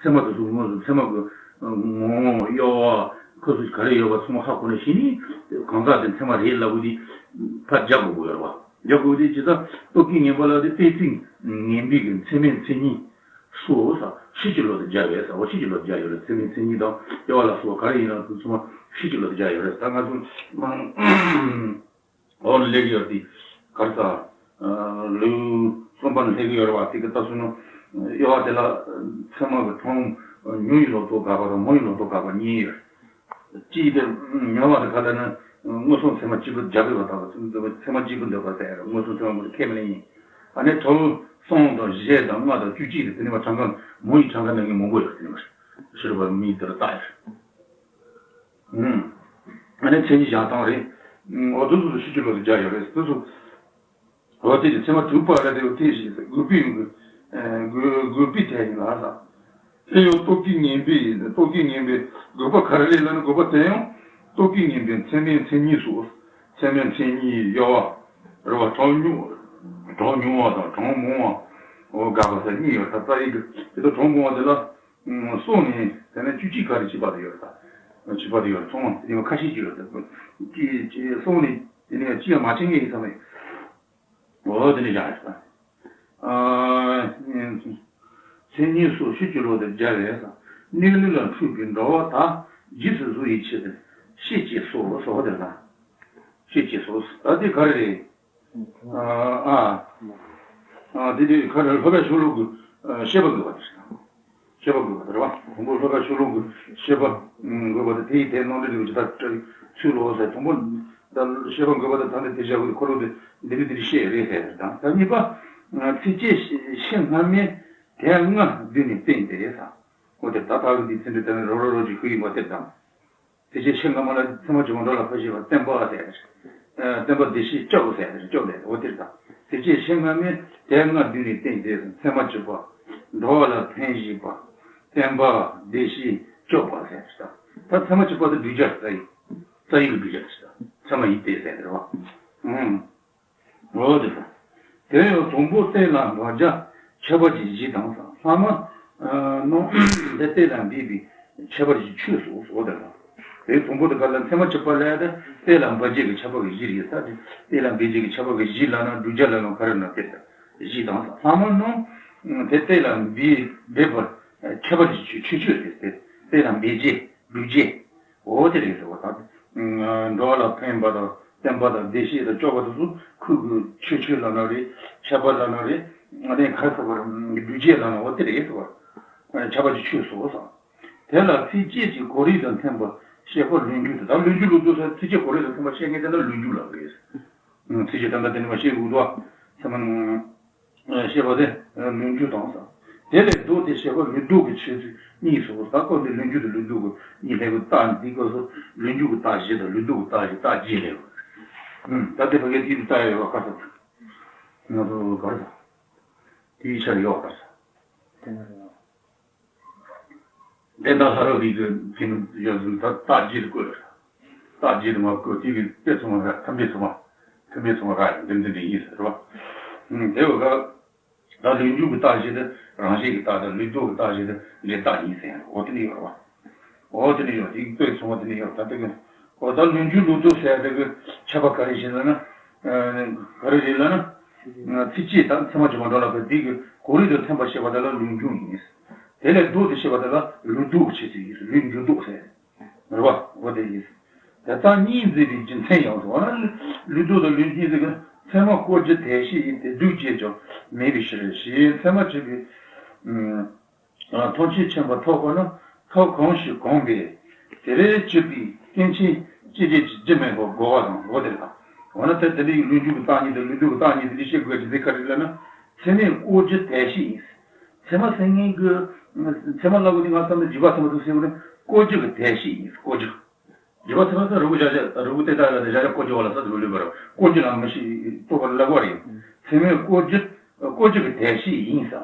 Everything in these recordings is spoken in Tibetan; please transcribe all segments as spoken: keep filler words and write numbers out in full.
ཚད་མ་དེ་ཚོ་དངོས་སུ་ཚད་མ་གི་ངོ་བོ་དབྱེ་བ་ཁོ་ཚོ་ག་རེ་ཡོད་པ་ཚང་མ་ཧ་གོ་ནས་ཤེས་ནས་གང་ཟག་དེ་ཚད་མ་རེད་ལབ་དགོས་དུས་ཕར་རྒྱག་དགོས་ཀྱི་ཡོད་རེད་བ། རྒྱག་དགོས་དུས་ཇི་ལྟར་རྟོག་གེའི་ངན་པ་ལ་དེ་གཏན་ཚིགས་ངན་པའི་གི་མཚན་མའི་མཚན་ཉིད་སོ་ས་ཕྱིས་ཀྱི་ལོ་དེ་སྦྱར་ཡོད་ས་འོ་ཕྱིས་ཀྱི་ལོ་དེ་སྦྱར་ཡོད་རེད། མཚན་མའི་མཚན་ཉིད་དང་དབྱེ་བ་ལ་སོགས་ག་རེ་ཡིན་ན་དེ་ཚང་མ་ཕྱིས་ཀྱི་ལོ་དེ་སྦྱར་ཡོད་རེད། ད་ང་ཚོ་འོག་ནས་སླེབས་ཀྱི་ཡོད་དེ་ག་རེ་ཟ། ལེའུ་གསུམ་པ་ནས་སླེབས་ཀྱི་ཡོད་རེད་བ། དེ་གི་ལྟ་ཚུལ་ནི་དབྱེ་བ་དེ་ལ་ཚད་མ་གི་གྲངས་ཉུང་བའི་ལོ་ཐོ་དགག་པ་དང་མང་བའི་ལོ་ཐོ་དགག་པ་གཉིས་ཡོད། གཅིག་དེ་ཉུང་བ་དེ་ག་ལ་ནི་མངོན་སུམ་ཚད་མ་གཅིག་པུ་རྒྱ་བོད་པ་དག་ཚད་མ་གཅིག་པུ་འདོད་པ་ཟེར་མངོན་སུམ་ཚད་མ་པོ་དེ་ཁས་མི་ལེན་ཡིན། ཨ་ནི་གྲངས་གསུམ་དང་བཞི་དང་ལྔ་དང་བཅུ་གཅིག་དེ་དེ་ནི་མ་གྲངས་ཀ་མང་བའི་གྲངས་ཀ་ནང་གི་མང་པོ་ཡོད་དེ་ནི་མ་ཤེས་རབ་པ་མིའི་དེར་བལྟ་ཡོད། ཨུམ། ཨ་ནི་མཚན་ཉིད་བཞག་སྟངས་རེད། ཨུམ། འོ་དེ་ཚོ་ཕྱི་རྒྱལ་ལོ་དུ་སྦྱར་ཡོད་རེད། དེ་ཚོ་འོ་དེ་ཀྱི་ཚད་མ་དྲུག་པ་ར་དེ་འོ་དེ་བཞིན་དགོས་པའི་ཡོང་གི་དགོས་དགོས་པའི་ཐད་ཡིན་ལ་ལ། དེ་ཡང་རྟོག་གེའི་ངན་པའི་ཡིན་རྟོག་གེའི་ངན་པའི་དགོས་པ་ག་རེ་རེད་ལ་ནི་དགོས་པ་དེ་ཡང་རྟོག་གེའི་ངན་པའི་མཚན་མའི་མཚན་ཉིད་སོགས་མཚན་མའི་མཚན་ཉིད་དབྱེ་བ་རེད་བ། གྲངས་ཉུང་གྲངས་ཉུང་བ་དང་གྲངས་མང་བ་འོ་དགག་པ་ཟེར་གཉིས་ཡོད་ད་རྩ་བའི་གི་དེ་ལྟར་གྲངས་མང་བ་དེ་ལ། གསུངས་ནས་དེ་ནས་བཅུ་གཅིག་ག་རེ་བྱས་པ་དེ་ཡོད་རེད་ད། བྱས་པ་དེ་ཡོད་རེད་ཚང་མ་དེ་ནས་ཁ་ཤས་ཅིག་ཡོད་རེད་ད། ཅི་ཅི་གསུངས་ནས་དེ་ནས་ཅི་ཡང་མ་བྱེད་ངེས་ཡིན་བསམ་མེད། འོ་དེ་ནས་བཞག་རེད་ད། མཚན་ཉིད་སོགས་ཕྱིས་ཀྱི་ལོ་དེ་སྦྱར་བས་སམ། གནས་ལུགས་ལ་འཁྲུལ་པའི་འགྲོ་བ་དག་རྗེས་སུ་གཟུང་བའི་ཕྱིར་ཏེ། ཤེས་བྱའི་སོ་སོ་དེ་ལ། ཤེས་བྱའི་སོ་ད་དེ་ག་རེ་རེད། ཨ། ཨ། དེ་དེ་ཁ་ལ་ལྷོ་པའི་ཤོ་ལོ་གི་ཤེས་པ་དགོས་པ་དེ་ཤེས་པ་དགོས་པ་དེ་རེད་བ། དང་པོ་ལྷོ་པའི་ཤོ་ལོ་གི་ཤེས་པ་དགོས་པ་དེ་དེའི་དེ་ནང་འདྲེན་དེ་ཇི་ལྟར་ཚུལ་ལོ་ཟེར་དང་པོ་ད་ཤེས་པ་དགོས་པ་དེ་ད་འདི་དེ་བཞག་གི་ཁོ་རང་དེ་འདི་རེད་འདི་རེད་ཤེས་རེད་ཟེར་དང་ད་གཉིས་པ་ཚིགས་བཅད་ཤེས་སྔ་མའི་དེ་ལྔ་བསྡུས་ནས་བསྟན་ཏེ་ས། འོ་དེ་ད་ལྟ་གི་འདི་ཚིག་འདི་དེ་ནས་རོ་རོ་རོ་ཅིག་ཁུ་ཡིན་པ་དེ་དང་། དེ་རྗེས་ཤིང་ཀ་མ་ལ་ཚད་མ་བཅུ་པ་འགྲོ་ལ་ཕར་ཞེས་པ་བསྟན་པ་ཟེར། བསྟན་པ་བདེ་གཤེགས་སྐྱོབ་ཟེར་སྐྱོབ་ལས་འོ་དེར་དང་། དེ་རྗེས་ཤིང་ཀ་མའི་དེ་ལྔ་བསྡུས་ནས་བསྟན་ཏེ་ཚད་མ་བཅུ་པ། འགྲོ་བ་ལ་ཕན་བཞེད་པ། བསྟན་པ་བདེ་གཤེགས་སྐྱོབ་པ་ཟེར་དང་། ད་ཚད་མ་བཅུ་པ་དེ་བསྡུས་བྱ་རྩ་ཡིག་རྩ་ཡིག་གི་བསྡུས་བྱ་རེད་དང་། ཚད་མ་ཡིག་དེ་ཟེར་རེད་བ། ཨང་། འོ་དེ་དང་། དེ་ཡང་དང་པོ་གཏན་ལ་འབེབས་བྱ་ཁྱད་པར་གྱི་གཞི་དང་ལྷག་མ་རྣམས་དེ་གཏན་ལ་འབེབས་པའི་ཁྱད་པར་གྱི་ཆོས་སོ་སོ་དེ་དང་། དེ་དང་པོ་དེ་ག་ལ་ཚད་མ་གཅིག་པ་ལ་དེ་གཏན་ལ་འབེབས་བྱེད་ཀྱི་ཁྱད་པར་གྱི་གཞི་རེད་ས་དེ་གཏན་ལ་འབེབས་བྱེད་ཀྱི་ཁྱད་པར་གྱི་གཞི་ལ་ན་བསྡུས་བྱ་ལ་ན་ག་རེ་ན་དེ་གཞི་དང་ལྷག་མ་རྣམས་དེ་གཏན་ལ་འབེབས་འབེབས་པར་ཁྱད་པར་གྱི་ཆོས་ཆོས་ཆོས་རེད་དེ་གཏན་ལ་འབེབས་བྱེད་བསྡུས་བྱེད། འོ་དེ་རེད་ཟེར་བ་དང་། འགྲོ་བ་ལ་ཕན་པ་དང་བསྟན་པ་དང་བདེ་གཤེགས་དང་སྐྱོབ་པ་དེ་ཚོ་ཁོའི་གི་ཆོས་ཆོས་ལབ་ན་རེད། ཁྱད་པར་ལབ་ན་རེད། ཨ་ནི་ག་རེ་ཟེར་བ་རེད། བསྡུས་བྱེད་ལབ་ན་འོ་དེ་རེད་ཟེར་བ། ཁྱད་པར་གྱི་ཆོས་སོ་སོ། དེ་ལ་ཚིགས་བཅད་ཀྱི་གོ་རིམ་དང་མཐུན་པར་བཤད་པ་ལོ་རྒྱུས་དེ་དང་ལོ་རྒྱུས་ལོ་རྒྱུས་ཟེར་ཚིགས་བཅད་གོ་རིམ་དང་མཐུན་པར་བཤད་མཁན་དེ་ལ་ལོ་རྒྱུས་ལབ་རེད། ཚིགས་བཅད་ད་ལྟ་དེ་ནི་མ་བཤད་དགོས་འདུག་ཨ། ཚད་མ་ནང་། བཤད་པ་དེ་ལོ་རྒྱུས་དང་ས། དེ་ལས་ལྡོག་སྟེ་བཤད་པ་ལུགས་ལྡོག་གི་ཆོས་ཚུལ་གཉིས་སོ། ད་སྐབས་འདིར་ལོ་རྒྱུས་དང་ལུགས་ལྡོག་གི་གཉིས་སླེབས་པའི་རྟགས་འདི་སྐབས་སུ་ལོ་རྒྱུས་ཀྱི་རྟགས་བཞི་དང་ལུགས་ལྡོག་གི་རྟགས་བཞི་རྟགས་བརྒྱད་སླེབས་པ། ད་དེ་ཕ་གིའི་དུས་སུ་རྟགས་ཡོད་པ་ག་ས། ང་ཚོ་ག་རེ་ཟ། དེའི་ཆར་ཡོད་ག་རེ་ཟ། དེ་ལྟར་ལྷ་རབ་རིགས་ཀྱི་མཚན་ཡོད་ཚུལ་ད་རྟགས་བརྒྱད་དུ་བཀོད། རྟགས་བརྒྱད་དུ་མ་བཀོད་དེ་གི་དཔེ་ཚང་མ་ར་ཐམས་ཅད་ཚང་མ་ཐམས་ཅད་ཚང་མ་ར་ཡང་འདི་འདི་འདི་ཡིན་ཟེར་བ། དེ་བས་ག་ད་ལུགས་འབྱུང་གི་རྟགས་བཞི་དེ་རང་བཞིན་གྱི་རྟགས་དང་ལུགས་ལྡོག་གི་རྟགས་བཞི་དེ་འབྲས་རྟགས་ཡིན་ཟེར་ཡང་འོ་དེ་ནི་ཡོད་རེད་བ། འོ་དེ་ནི་ཡོད་དེ་གི་དཔེ་ཚང་མ་དེ་ནི་ཡོད་ད་དེ་གི་འོ་ད་ལུགས་འབྱུང་ལུགས་ལྡོག་ཟེར་ཡ་དེ་གི་ཁྱད་པར་ག་རེ་ཞིག་ལ་ན། ག་རེ་རེད་ལ་ན། ཚིགས་བཅད་དང་ཚད་མ་བཅུ་པ་འགྲོ་ལ་ཕར་འདི་གི་གོ་རིམ་དང་མཐུན་པར་བཤད་པ་དེ་ལ་ལུགས་འབྱུང་ཡིན། དེ་ལས་ལྡོག་སྟེ་བཤད་པ་དེ་ལ་ལུགས་ལྡོག་གི་ཆོས་ཚུལ་ཡིན། ལུགས་འབྱུང་ལྡོག་ཟེར། རེད་བ། འོ་དེ་ཡིན། དེ་དག་གཉིས་འཛིན་པའི་རྒྱུ་མཚན་ཡང་ཟེར་བ་ན་ལུགས་ལྡོག་དང་ལུགས་འབྱུང་ཟེར་གི་ཚད་མ་བཀོད་རྒྱུ་དེ་ཤེས་ཡིན་ཏེ་སྡུག་ཅེས་ཀྱང་མེད་པའི་ཕྱིར་ཞེས་ཚད་མ་གཅིག་པའི། ཐམས་ཅད་མཁྱེན་པ་ཐོབ་པ་ནི་ཐབས་གང་ཞིག་གོམས་པས་དེ་རེ་གཅིག་པའི་སྐྱེ་མཆེད་སྐྱེད་བྱེད་ཀྱི་རྒྱུ་མེད་པར་རྒོལ་བ་དང་འོ་དེ་དང་། འོ་ན་ད་དེ་འདྲའི་ལུགས་འབྱུང་གི་རྟགས་གཉིས་དང་ལུགས་ལྡོག་གི་རྟགས་གཉིས་དེ་འདྲ་བཤད་དགོས་རྒྱུ་མཚན་ག་རེ་ལབ་ན། ཚད་མས་བཀོད་རྒྱུ་དེ་ཤེས་ཡིན། ཚད་མ་ཟེར་མཁན་གྱི། ཚད་མ་ལབ་དགོས་དུས་ང་བསམ་ན་རྗེས་དཔག་ཚད་མ་དང་ཟེར་བ་ནི་བཀོད་རྒྱུ་གི་དེ་ཤེས་ཡིན་བཀོད་རྒྱུ། རྗེས་དཔག་ཚད་མ་ཟེར་རིལ་བུ་བཞག་བཞག་རིལ་བུ་དེ་ལྟ་ལ་ནི་བཞག་བཞག་བཀོད་རྒྱུ་བ་ལ་ས་དེ་ལུས་པར་བཀོད་རྒྱུ་ལ་མི་ཤེས་རྟོགས་པར་ལབ་དགོས་རེད། ཚད་མས་བཀོད་རྒྱུ་བཀོད་རྒྱུ་གི་དེ་ཤེས་ཡིན་ས།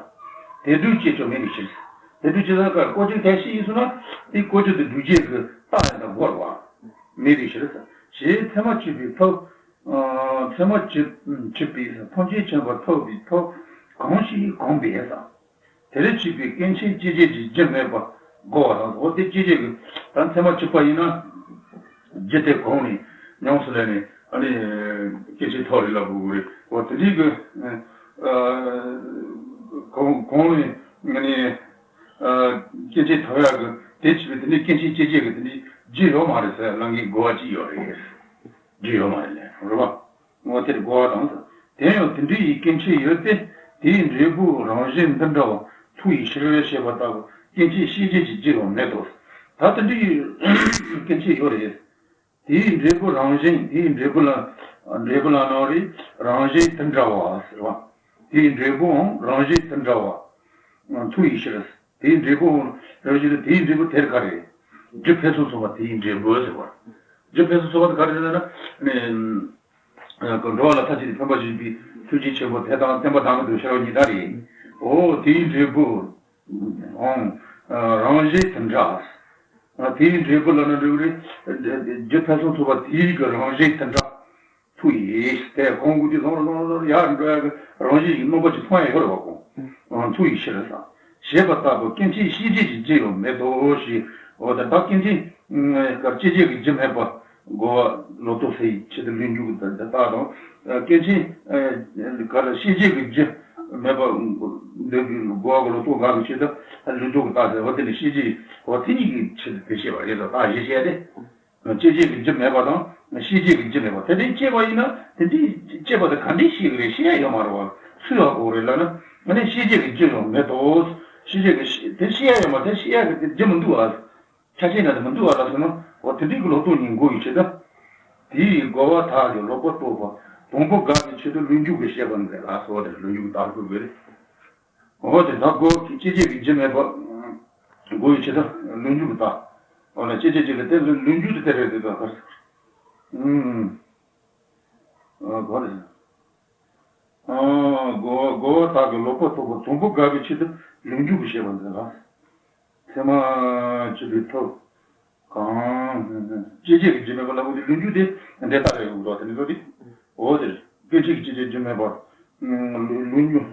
དེ་སྡུག་ཅེས་ཀྱང་མེད་པའི་ཕྱིར། དེ་སྡུག་ཅེས་ལ་བཀོད་རྒྱུ་གི་དེ་ཤེས་ཡིན་ཟེར་ན་དེ་བཀོད་རྒྱུ་དེ་སྡུག་ཅེས་ཀྱི་རྟགས་ཡང་དག་རྒོལ་བ་མེད་པའི་ཕྱིར། ཞེས་ཚད་མ་གཅིག་པའི་ཐབས། ཚད་མ་གཅིག་གཅིག་པའི་ཐམས་ཅད་མཁྱེན་པ་ཐོབ་པའི་ཐབས་གང་ཞིག་གོམས་པས་ས། དེར་བྱེད་པའི་སྐྱེ་མཆེད་སྐྱེད་བྱེད་ཀྱི་རྒྱུ་མེད་པ་དགོས་པ་དང་། འོ་དེ་སྐྱེད་བྱེད་ཀྱི་ད་མཚན་མ་བྱས་པ་ཡིན་ན། རྒྱུ་དེ་གོང་ནས་ཉམས་སུ་ལེན་ནས་ཨ་ནི་སྐྱེ་མཆེད་ཐོབ་རེད་ལབ་དགོས་ཀྱི་རེད། འོ་དེ་འདྲའི་གི་གོང་གོང་ནས་ཨ་ནི་སྐྱེ་མཆེད་ཐོབ་ཡག་གི་དེ་བྱེད་པའི་དེ་འདྲའི་སྐྱེ་མཆེད་སྐྱེད་བྱེད་ཀྱི་དེ་འདྲའི་རྒྱུ་ཡོད་མ་རེད་ཟེར་ལབ་མཁན་དགོས་པ་ཅིག་ཡོད་རེད། རྒྱུ་ཡོད་མ་རེད་ལབ་རེད་བ། འོ་དེར་དགོས་པ་དང་། དེ་ཡང་དེ་འདྲའི་ཡི་སྐྱེ་མཆེད་ཡོད་དེ། དེའི་འབྲས་བུ་རང་བཞིན་འདི་འདྲ་བ་མཐུ་ཡིས་ཕྱིར་ཞེས་པ་ལྟ་བུ་སྐྱེ་མཆེད་ཤེས་བྱེད་ཀྱི་རྒྱུ་ཡང་མེད་དོ། ད་དེ་འདྲའི་སྐྱེ་མཆེད་ཡོད་རེད། དེའི་འབྲས་བུ་རང་བཞིན། དེའི་འབྲས་བུ་ལ་འབྲས་བུ་ལ་ནོར་རེད། རང་བཞིན་དེ་འདྲ་བ་ཟེར་བ། དེའི་འབྲས་བུའང་རང་བཞིན་དེ་འདྲ་བ། མཐུ་ཡིས་ཕྱིར། དེའི་འབྲས་བུའང་རང་བཞིན་དེ། དེའི་འབྲས་བུ་དེར་ག་རེ། རྒྱུ་ཕན་ཚུན་ཚོགས་པ་དེའི་འབྲས་བུ་ཟེར་བ། རྒྱུ་ཕན་ཚུན་ཚོགས་པ་དེ་ག་རེ་ཟེར་ན། འགྲོ་བ་ལ་མཐའ་གཅིག་ཏུ་ཕན་པར་བྱེད་པའི་ཐུགས་རྗེ་ཆེན་པོ་དེ་དང་བསྟན་པ་བདག་མེད་རྫོགས་པའི་ཕྱིར་རོ་གཉིས་ཀ་རེད། འོ་དེའི་འབྲས་བུ། ཨང་། རང་བཞིན་དེ་འདྲ། དེའི་འབྲས་བུ་ལ་ནི་འབྲས་བུ་རེད། རྒྱུ་ཕན་ཚུན་ཚོགས་པ་དེའི་གི་རང་བཞིན་དེ་འདྲ། མཐུ་ཡིས། དེ་གོང་གི་དེ་བཟང་རུ་བཟང་རུ་བཟང་རུ་ཡར་འགྲོ་ཡག་གི་རང་བཞིན་གྱི་སྣང་བ་ཅིག་མཐོང་ཡག་ཡོད་རེད་བ་གོ། མཐུ་ཡིས་ཕྱིར་ཟེར། ཞེས་པ་ལྟ་བུ་སྐྱེ་མཆེད་ཤེས་བྱེད་ཀྱི་རྒྱུ་ཡང་མེད་དོ་ཞེས། འོ་ད་ལྟ་སྐྱེ་མཆེད་སྐྱེད་བྱེད་ཀྱི་རྒྱུ་མེད་པ་དགོས་པ་ལོག་རྟོག་སེལ་བའི་ཆེད་དུ་ལུས་འཇུག་གི་རྟགས་དང་། སྐྱེ་མཆེད་ག་ལ་ཤེས་བྱེད་ཀྱི་རྒྱུ་མེད་པ་འདོད་པའི་དགོས་པ་གི་ལོག་རྟོག་འགག་གི་ཆེད་དུ་ལུས་འཇུག་གི་རྟགས་ཟེར་བ་དེ་ནི་ཤེས་བྱེད་འོ་དེ་གཉིས་ཀྱི་ཆེད་དུ་དེ་བཤད་པ་རེད། རྟགས་བཞི་བཤད་དེ། སྐྱེད་བྱེད་ཀྱི་རྒྱུ་མེད་པ་དང་ཤེས་བྱེད་ཀྱི་རྒྱུ་མེད་པ། དེ་འདྲའི་སྐྱེས་པ་ཡིན་ན་དེ་འདྲའི་སྐྱེས་པ་དེ་ག་འདྲའི་ཤེས་ཀྱི་རེད། ཤེས་ཡ་ཡོད་མ་རེད་བ། སུ་ཡག་གོ་རེད་ལབ་ན། ཨ་ནི་ཤེས་བྱེད་ཀྱི་རྒྱུ་ཡང་མེད་དོ། ཤེས་བྱེད་ཀྱི་ཤེས་དེ་ཤེས་ཡ་ཡོད་མ་དེ་ཤེས་ཡ་གི་དེ་རྒྱུ་མི་འདུག་ཨ། ཆ་ཤས་ན་དེ་མི་འདུག་ཨ་ལབ་སོང་ན། འོ་དེ་འདྲའི་གི་ལོག་རྟོག་གཉིས་འགོག་པའི་ཆེད་དུ། དེ་ཡི་རྒོལ་བ་དག་གི་ལོག་པར་རྟོག་པ་དང་པོ་དགག་པའི་ཆེད་དུ་ལུས་འཇུག་གི་བཤད་པ་མཛད་ལ་སོགས་དེ་ལུས་འཇུག་དག་དགོས་པས། འོ་དེ་ད་རྒོལ་གྱི་སྐྱེད་བྱེད་ཀྱི་རྒྱུ་མེད་པ། རྒོལ་བའི་ཆེད་དུ་ལུས་འཇུག་གི་རྟགས། འོ་ན་སྐྱེད་བྱེད་ཀྱི་དེ་ལུས་འཇུག་ཏུ་དེ་རེད་དེ་ད་ག་རེ། ཨུམ། ག་རེ། རྒོལ་རྒོལ་བ་དག་གི་ལོག་པར་རྟོག་པ་དང་པོ་དགག་པའི་ཆེད་དུ་ལུས་འཇུག་གི་བཤད་པ་མཛད་ལ། མཚན་མ་བྱས་པའི་ཐབས་གང་། སྐྱེད་བྱེད་ཀྱི་རྒྱུ་མེད་པ་ལ་འོ་དེ་ལུས་འཇུག་དེ་འདྲེ་ལྟ་རེད་འདུག་དེ་ནི་ལོ་དེ། འོ་དེ་སྐྱེད་བྱེད་ཀྱི་སྐྱེད་བྱེད་རྒྱུ་མེད་པ། ལུས་འཇུག་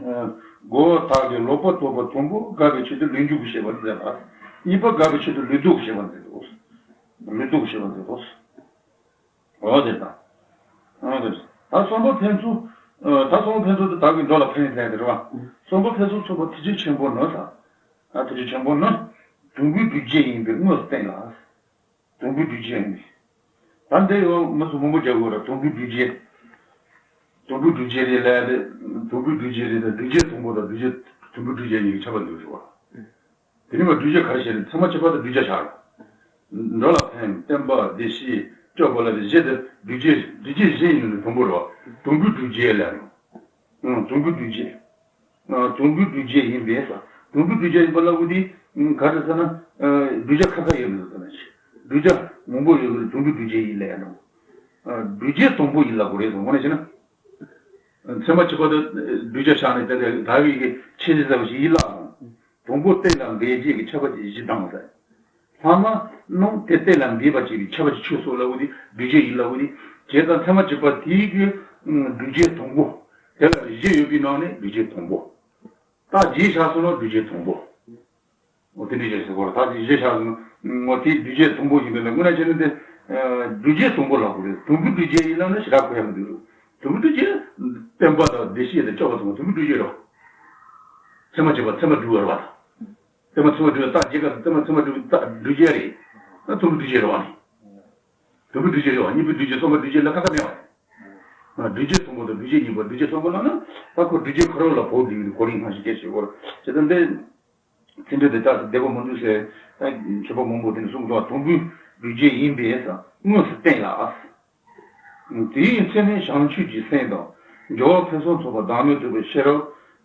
རྒོལ་བ་དག་གི་ལོག་པར་རྟོག་པ་དང་པོ་དགག་པའི་ཆེད་དུ་ལུས་འཇུག་གི་བཤད་པ་མཛད་ལ། གཉིས་པ་དགག་པའི་ཆེད་དུ་ལུས་ལྡོག་གི་བཤད་པ་མཛད་དོ། ལུས་ལྡོག་གི་བཤད་པ་མཛད་དོ། འོ་དེ་ལྟ། འོ་དེ། ད་གསུམ་པ་ཕན་ཚུན། ད་གསུམ་པ་ཕན་ཚུན་དེ་དག་གི་འགྲོ་ལ་ཕན་ཡིན་ཟེར་དེ་རེད་བ། གསུམ་པ་ཕན་ཚུན་མཚུངས་པ་ཐུགས་རྗེ་ཆེན་པོ་ནི་ཟེར། ད་ཐུགས་རྗེ་ཆེན་པོ་ནི། དུམ་བུས་སྦྲུལ་རྒྱལ་ཡིན་པས་དངོས་སུ་བསྟན་ལ། དུམ་བུས་སྦྲུལ་རྒྱལ་ཡིན་པས། ད་འདི་ཡང་མི་སུ་མང་པོ་རྒྱག་དགོས་ར། དུམ་བུས་སྦྲུལ་རྒྱལ། དུམ་བུས་སྦྲུལ་རྒྱལ་རེད་ལབ་ཡ་དེ། དུམ་བུས་སྦྲུལ་རྒྱལ་རེད་ལ་སྦྲུལ་རྒྱལ་དང་པོ་དང་སྦྲུལ་རྒྱལ་དུམ་བུས་སྦྲུལ་རྒྱལ་གཉིས་ཀྱི་ཁྱད་པར་འདུག་ཟེར་བ། དེ་ནི་མ་སྦྲུལ་རྒྱལ་ག་རེ་བྱས་རེད། མཚན་མ་བྱས་པ་དང་སྦྲུལ་རྒྱལ་བཞག་རེད། འགྲོ་ལ་ཕན། བསྟན་པ་བདེ་གཤེགས་སྐྱོབ་པ་ལ་དེ་བཞི་དེ་སྦྲུལ་རྒྱལ་སྦྲུལ་རྒྱལ་བཞི་ཡིན་ནི་དང་པོ་རེད་བ། དུམ་བུས་སྦྲུལ་རྒྱལ་ལབ་ཡ་ནི། དུམ་བུས་སྦྲུལ་རྒྱལ། དུམ་བུས་སྦྲུལ་རྒྱལ་ཡིན་པས་ཟེར། དུམ་བུས་སྦྲུལ་རྒྱལ་ཡིན་པ་ལ་འོ་དེ་ག་རེ་ཟེར་ན། སྦྲུལ་རྒྱལ་ཁ་ཁ་ཡོད་མི་འདུག་ཟེར་ན། སྦྲུལ་རྒྱལ་མང་པོ་ཡོད་པའི་དུམ་བུས་སྦྲུལ་རྒྱལ་ཡིན་ལབ་ཡ་ནི། སྦྲུལ་རྒྱལ་དང་པོ་ཡིན་ལབ་དགོས་རེད་ཟེར་དངོས་གནས་བྱས་ན། མཚན་མ་བྱས་པ་དང་སྦྲུལ་རྒྱལ་བཞག་ནས་དེ་ལྟ་བུའི་གི་ཆེད་དུ་ཟེར་བ་ཞིག་ཡིན་ལབ་སོང་། དང་པོ་གཏན་ལ་འབེབས་བྱེད་ཀྱི་ཁྱབ་པ་ཅིག་གཞི་དང་ཟེར། ལྷག་མ་རྣམས་དེ་གཏན་ལ་འབེབས་པར་བྱེད་པའི་ཁྱབ་པ་ཅིག་ཆོས་སོགས་ལ་འོ་དེ་སྦྲུལ་རྒྱལ་ཡིན་ལ་འོ་དེ། བྱས་ཙང་མཚན་མ་བྱས་པ་དེའི་གི་སྦྲུལ་རྒྱལ་དང་པོ། དེ་ལ་བཞི་ཡོད་པའི་ནང་ནས་སྦྲུལ་རྒྱལ་དང་པོ། རྟགས་བརྒྱད་བཞག་སོང་ན་སྦྲུལ་རྒྱལ་དང་པོ། འོ་དེ་འདྲ་བྱས་ཟེར་གོ་ར། རྟགས་བརྒྱད་བཞག་སོང་ན་འོ་དེ་སྦྲུལ་རྒྱལ་དང་པོ་ཡིན་པས་ན་དངོས་གནས་བྱས་ན་དེ་སྦྲུལ་རྒྱལ་དང་པོ་ལབ་དགོས་རེད། དུམ་བུས་སྦྲུལ་རྒྱལ་ཡིན་ལབ་ན་ཞེ་དྲག་གོ་ཡ་མི་འདུག་དུམ་བུས་སྦྲུལ་རྒྱལ་བསྟན་པ་དང་བདེ་གཤེགས་དང་སྐྱོབ་པ་དང་དུམ་བུས་སྦྲུལ་རྒྱལ་རེད་བ། མཚན་མ་བྱས་པ་མཚན་མ་སྦྲུལ་བ་རེད་བ་ད། བསྟན་པ་མཚན་མ་སྦྲུལ་བ་རྟགས་བརྒྱད་ཀ་བསྟན་པ་མཚན་མ་སྦྲུལ་བ་རྟགས་སྦྲུལ་རྒྱལ་རེད། ད་དུམ་བུས་སྦྲུལ་རྒྱལ་རེད་བ་ནི། དུམ་བུས་སྦྲུལ་རྒྱལ་རེད་བ། གཉིས་པའི་སྦྲུལ་རྒྱལ་གསུམ་པའི་སྦྲུལ་རྒྱལ་ལ་ཁ་ཁ་མེད་བ། སྦྲུལ་རྒྱལ་དང་པོ་དང་སྦྲུལ་རྒྱལ་གཉིས་པ། སྦྲུལ་རྒྱལ་གསུམ་པ་ལབ་ན་ད་ཁོ་སྦྲུལ་རྒྱལ་ཁོ་རང་ལ་བོགས་འདུག་གི་གོ་རིམ་སྣ་ཞིག་སྐད་ཆ་བོར་བྱེད་དུས་འདི། ཚིག་འགྲེལ་དེ་དག་བདེ་པོ་མི་འདུག་ཟེར། མཁས་པ་མང་པོ་དེ་ནས་གསུངས་སོང་། དུམ་བུས་སྦྲུལ་རྒྱལ་ཡིན་པས་དངོས་སུ་བསྟན་ལ། དེའི་མཚན་ནི་བྱང་ཆུབ་ཀྱི་སེམས་དང་། སྦྱོར་བ་ཕུན་སུམ་ཚོགས་པ་བདག་མེད་རྫོགས་པའི་ཤེས་རབ་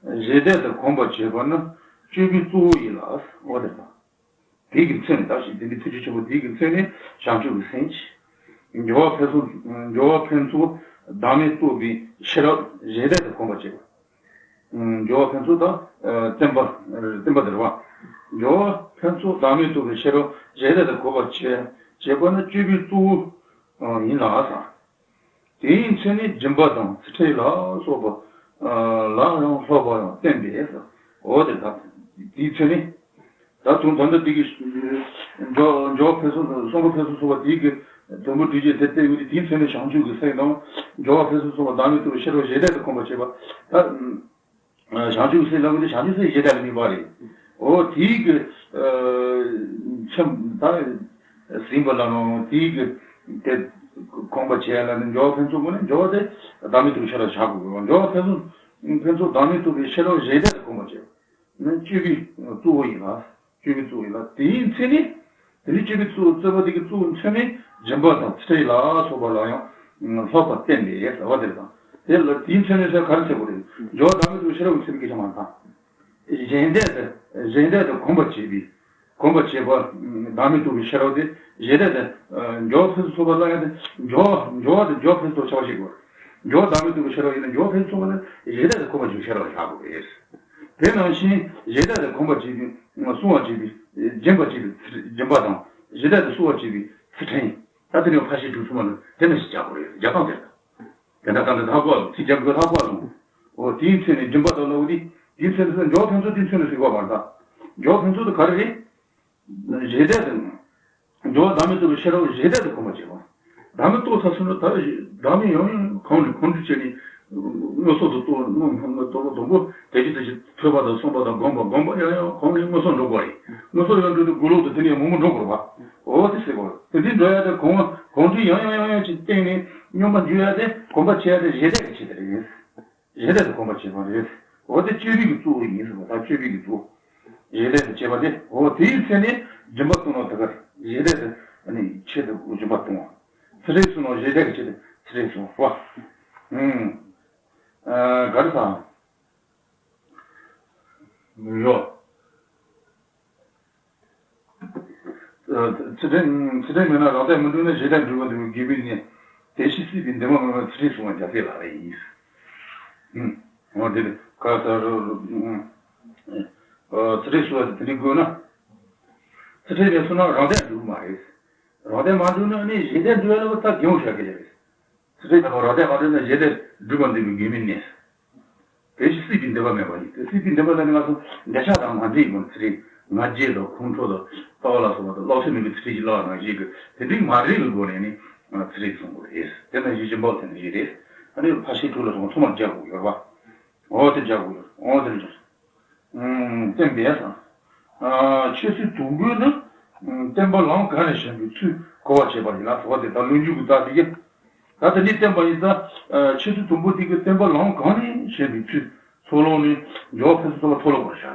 བཞི་ལྡན་དུ་གོམས་པར་བྱེད་པ་ནི་སྤྱོད་པའི་གཙོ་བོ་ཡིན་ལ། འོ་དེ་དང་། དེའི་གི་མཚོན་ནི་ད་ཞིག་དེ་འདི་ཐུགས་རྗེ་ཆེན་པོ་དེའི་གི་མཚོན་ནི་བྱང་ཆུབ་ཀྱི་སེམས་ཀྱི། སྦྱོར་བ་ཕུན་སུམ། སྦྱོར་བ་ཕུན་ཚོགས་བདག་མེད་རྟོགས་པའི་ཤེས་རབ་བཞི་ལྡན་དུ་གོམས་པར་བྱེད་པ། སྦྱོར་བ་ཕུན་ཚོགས་དང་བསྟན་པ། བསྟན་པ་དེ་རེད་བ། སྦྱོར་བ་ཕུན་ཚོགས་བདག་མེད་རྟོགས་པའི་ཤེས་རབ་བཞི་ལྡན་དུ་གོམས་པར་བྱེད། བྱེད་པ་ནི་སྤྱོད་པའི་གཙོ་བོ་ཡིན་ལ་ཟེར། དེའི་མཚན་ནི་སྦྱིན་པ་དང་ཚུལ་ཁྲིམས་ལ་སོགས་པ་ལ་ཡང་སློབ་པ་ཡང་བསྟན་པས་ཟེར། འོ་དེ་ལ་སྤྱོད་ དེའི་ཚེ་ནི། ད་དུང་ད་ལྟ་དེ་གི་འཇོག་འཇོག་ཕུན་སུམ་གསུང་རབ་ཕུན་སུམ་ཚོགས་པ་དེའི་གི་དུམ་བུ་བསྡུས་རྗེས་དེ་བལྟས་ཡོད་དེ། དེའི་ཚེ་ནི་བྱང་ཆུབ་ཀྱི་སེམས་དང་། འཇོག་ཕུན་སུམ་ཚོགས་པ་བདག་མེད་རྟོགས་པའི་ཤེས་རབ་བཞི་ལྡན་དུ་གོམས་པར་བྱེད་པ། ད་བྱང་ཆུབ་སེམས་ལ་དེ་བྱང་ཆུབ་སེམས་བཞི་ལྡན་ལ་དམིགས་པ་རེད། འོ་དེའི་གི་ཆེན་ད་ཟིན་པ་ལ་ནོ། དེའི་གི་དེ་གོམས་པར་བྱེད་ལ་ནི་འཇོག་ཕུན་སུམ་ཚོགས་པ་ནི། འཇོག་དེ་བདག་མེད་རྟོགས་པའི་ཤེས་རབ་བཞག་དགོས། འཇོག་ཕུན་སུམ་ཕུན་ཚོགས་བདག་མེད་རྟོགས་པའི་ཤེས་རབ་བཞི་ལྡན་དུ་གོམས་པར་བྱེད་པ། ནི་སྤྱོད་པའི་གཙོ་བོ་ཡིན་ལ། སྤྱོད་པའི་གཙོ་བོ་ཡིན་ལ། དེའི་མཚན་ཉིད། དེ་ནི་སྤྱོད་པའི་གཙོ་བོ་རྩོད་པ་དེ་གི་གཙོ་བོ་མཚན་ཉིད་སྦྱིན་པ་དང་ཚུལ་ཁྲིམས་ལ་སོགས་པ་ལ་ཡང་ལྷག་པར་བསྟན་པས་ཟེར་བ་དེ་དང་། དེ་ལ་དེའི་མཚན་ཉིད་ཟེར་ག་རེ་ཟེར་དགོས་རེད། འཇོག་བདག་མེད་རྟོགས་པའི་ཤེས་རབ་ཀྱི་མཚན་ཉིད་ཀྱི་ཆ་མ་དང་། གཞན་ལྡན་དུ་གཞན་ལྡན་དུ་གོམས་པར་བྱེད་པའི། གོམས་པར་བྱེད་པ། བདག་མེད་རྟོགས་པའི་ཤེས་རབ་དེ་གཞན་ལྡན་དུ། འཇོག་ཕུན་སུམ་ཚོགས་པ་ལ་ཡང་དེ་འཇོག་འཇོག་དེ་འཇོག་ཕུན་སུམ་ཚོགས་ཆ་བ་ཞིག་དགོས། འཇོག་བདག་མེད་རྟོགས་པའི་ཤེས་རབ་ཡིན་ན། འཇོག་ཕུན་སུམ་ཚོགས་པ་ལ་གཞན་ལྡན་དུ་གོམས་པར་བྱེད་པའི་ཤེས་རབ་ལ་བཞག་དགོས་པས། དེ་ནང་བཞིན་གཞན་ལྡན་དུ་གོམས་པར་བྱེད་པའི་སྲུང་བར་བྱེད་པའི་སྦྱིན་པར་བྱེད་པའི་སྦྱིན་པ་དང་། གཞན་ལྡན་དུ་གསོ་བར་བྱེད་པའི་ཚུལ་ཁྲིམས། ད་དེ་ནས་ཕར་ཕྱིན་དྲུག་གསུམ་པ་ལ་དེ་ནས་ཞིག་རྒྱག་དགོས་རེད། རྒྱག་སྟངས་དེ་རེད། དེ་འདྲ་ད་འདི་ཧ་གོ་ཚིག་རྒྱབ་དགོས་ཧ་གོ་སོང་། འོ་དེའི་མཚན་ནི་སྦྱིན་པ་དང་ལོག་དེ། དེའི་མཚན་ནི་འཇོག་ཕུན་ཚོགས་དེའི་མཚན་ནི་ཟེར་གོ་མ་རེད་ད། འཇོག་ཕུན་ཚོགས་དེ་ག་རེ་རེད། གཞན་ལྡན་དུ། འཇོག་བདག་མེད་རྟོགས་པའི་ཤེས་རབ་གཞན་ལྡན་དུ་གོམས་པར་བྱེད་པ། བདག་མེད་རྟོགས་ཚར་སོང་ན་ད་བདག་མེད་ཡང་ཡང་གང་ནས་གང་འདྲ་བྱས་ནས་མངོན་སུམ་དུ་རྟོགས། མངོན་སུམ་དུ་རྟོགས་པ་དང་གོམས་པ། དེ་ཅི་དེ་ཅི་ཐོས་པ་དང་གསུངས་པ་དང་སྒོམ་པ། སྒོམ་པ་ཡང་ཡང་གང་ནས་མངོན་སུམ་འགྲོ་དགོས་རེད། མངོན་སུམ་ཡང་འགྲོ་དུས་གུ་ལོག་ཏུ་དེ་ནས་མང་པོ་འགྲོ་དགོས་རེད་པ། འོ་དེ་ཟེར་དགོས་རེད། དེ་འདྲའི་འགྲོ་ཡ་དེ་གང་གང་འདྲ་ཡང་ཡང་ཡང་ཡང་ཅིག་བསྟན་ནས་སྙོམས་པར་འཇུག་ཡ་དེ་གོམས་པར་བྱེད་ཡ་དེ་གཞན་ལྡན་གྱི་ཆེད་དུ་རེད། གཞན་ལྡན་དུ་གོམས་པར་བྱེད་པ་རེད། འོ་དེ་སྤྱོད་པའི་གི་གཙོ་བོ་ཡིན་ཟེར་བ་དང་། སྤྱོད་པའི་གི་གཙོ་བོ། གཞན་ལྡན་དུ་བྱེད་པ་དེ། འོ་དེའི་ཚེ་ནི་སྦྱིན་པ་གཏོང་ནོ་དེ་གར་གཞན་ལྡན་དུ་ཨ་ནི་ཆེད་དུ་སྦྱིན་པ་གཏོང་བ། ཚུལ་ཁྲིམས་སྲུང་ནོ་གཞན་ལྡན་གྱི་ཆེད་དུ་ཚུལ་ཁྲིམས་སྲུང་བ། ཨུམ། ཨ་ག་རེ་ཟེར། ཡོ། ཚུལ་ཁྲིམས་ཚུལ་ཁྲིམས་མེད་ན་རང་སྡེ་མི་འགྲུབ་ན། གཞན་སྡེ་འགྲུབ་པར་འདོད་པའི་དགེ་བའི་གནས། དེ་ཕྱིར་སྲིད་པའི་འདུན་པ་མེད་པར། ཚུལ་ཁྲིམས་སྲུང་བ་རྒྱལ་སྲས་ལག་ལེན་ཡིན། ཨུམ། འོ་དེ་ལས་ཁ་ས་རུ། ཨུམ། ཚུལ་ཁྲིམས་སྲུང་བ་དེ་འདྲ་དགོས་ན། ཚུལ་ཁྲིམས་མེད་སོང་ན་རང་སྡེ་འགྲུབ་མ་རེད། རང་སྡེ་མ་འགྲུབ་ན་ནི་གཞན་སྡེ་འགྲུབ་ཡ་ལ་ད་གྱོང་བཞག་གི་རེད། ཚུལ་ཁྲིམས་དང་རང་སྡེ་མ་འགྲུབ་ན་གཞན་སྡེ་འགྲུབ་པར་འདོད་པའི་དགེ་བའི་གནས། དེ་ཕྱིར་སྲིད་པའི་འདུན་པ་མེད་པ་ཡིན། དེ་སྲིད་པའི་འདུན་པ་ལ་ནི་ང་ཚོ་འདོད་ཆགས་དང་མ་འདྲེས་ཡིན་པ། ཚུལ་ཁྲིམས་ང་རྒྱལ་དང་ཁོང་ཁྲོ་དང་ལྟ་བ་ལ་སོགས་པ་དང་བརླག་ཤེས་མེད་པའི་ཚུལ་ཁྲིམས་ཀྱིས་བརླག་པ་ནང་བཞིན་གྱི་དེ་འདྲའི་མ་འདྲེས་པའི་སྒོ་ནས་ནི་ཚུལ་ཁྲིམས་སྲུང་དགོས་རེད། དེ་ནང་བཞིན་སྦྱིན་པ་དེ་ནང་བཞིན་རེད། ཨ་ནི་ཕར་ཕྱིན་དྲུག་ལ་སོགས་པ་ཐོག་མར་སྦྱར་དགོས་ཡོད་རེད་པ། འོ་དེ་སྦྱར་དགོས་ཡོད། འོ་དེ་འདྲ། ཨུམ། བསྟན་པས་སམ། ཨ་ཆོས་ཚུལ་དུམ་བུས་ནི། ཨུམ། བསྟན་པ་ལམ་གང་ནས་བྱོན་པའི་ཚུལ་གོ་བར་བྱེད་པ་ཡིན་ལ་ཟེར་བ་དེ་ད་ལོ་རྒྱུས་ཀྱི་རྟགས་དེ་ཡིན། ད་དེ་འདྲའི་བསྟན་པ་ཡིན་ཙང་། ཨ་ཆོས་ཚུལ་དུམ་བུ་དེ་གི་བསྟན་པ་ལམ་གང་ནས་བྱོན་པའི་ཚུལ། ཚོགས་ལམ་ནི་འཇོག་ཕུན་སུམ་ཚོགས་པ་ཚོགས་ལམ་པར་བྱ།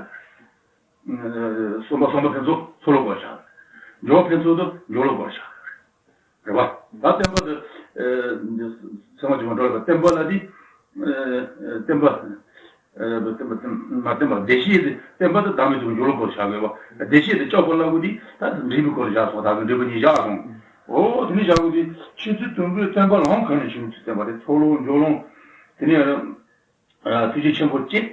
གསུམ་པ་གསུམ་པ་ཕུན་ཚོགས་ཚོགས་ལམ་པར་བྱ། འཇོག་ཕུན་ཚོགས་དེ་འཇོག་ལམ་པར་བྱ། རེད་པ། ད་བསྟན་པ་དེ། ཚད་མ་བཅུ་མ་འགྲོ་བ་བསྟན་པ་ལ་དེ། བསྟན་པ། བསྟན་པ་བསྟན་པ་མ་བསྟན་པ་བདེ་གཤེགས་དེ། བསྟན་པ་དེ་བདག་མེད་རྟོགས་པའི་འཇོག་ལམ་པར་བྱ་དགོས་པ། བདེ་གཤེགས་དེ་སྐྱོབ་པ་ལ་དགོས་དེ། ད་འབྲས་བུའི་སྐོར་བཞག་སོང་། ད་གི་འབྲས་བུ་གཉིས་བཞག་སོང་། འོ་དེ་ནས་བཞག་དགོས་དེ། ཆོས་ཚུལ་དུམ་བུས་བསྟན་པ་ལམ་གང་ནས་བྱོན་པའི་ཚུལ་བསྟན་པ་རེད། ཚོགས་ལམ་འཇོག་ལམ། དེ་ནས། ཐུགས་རྗེ་ཆེན་པོ་སྐྱེས།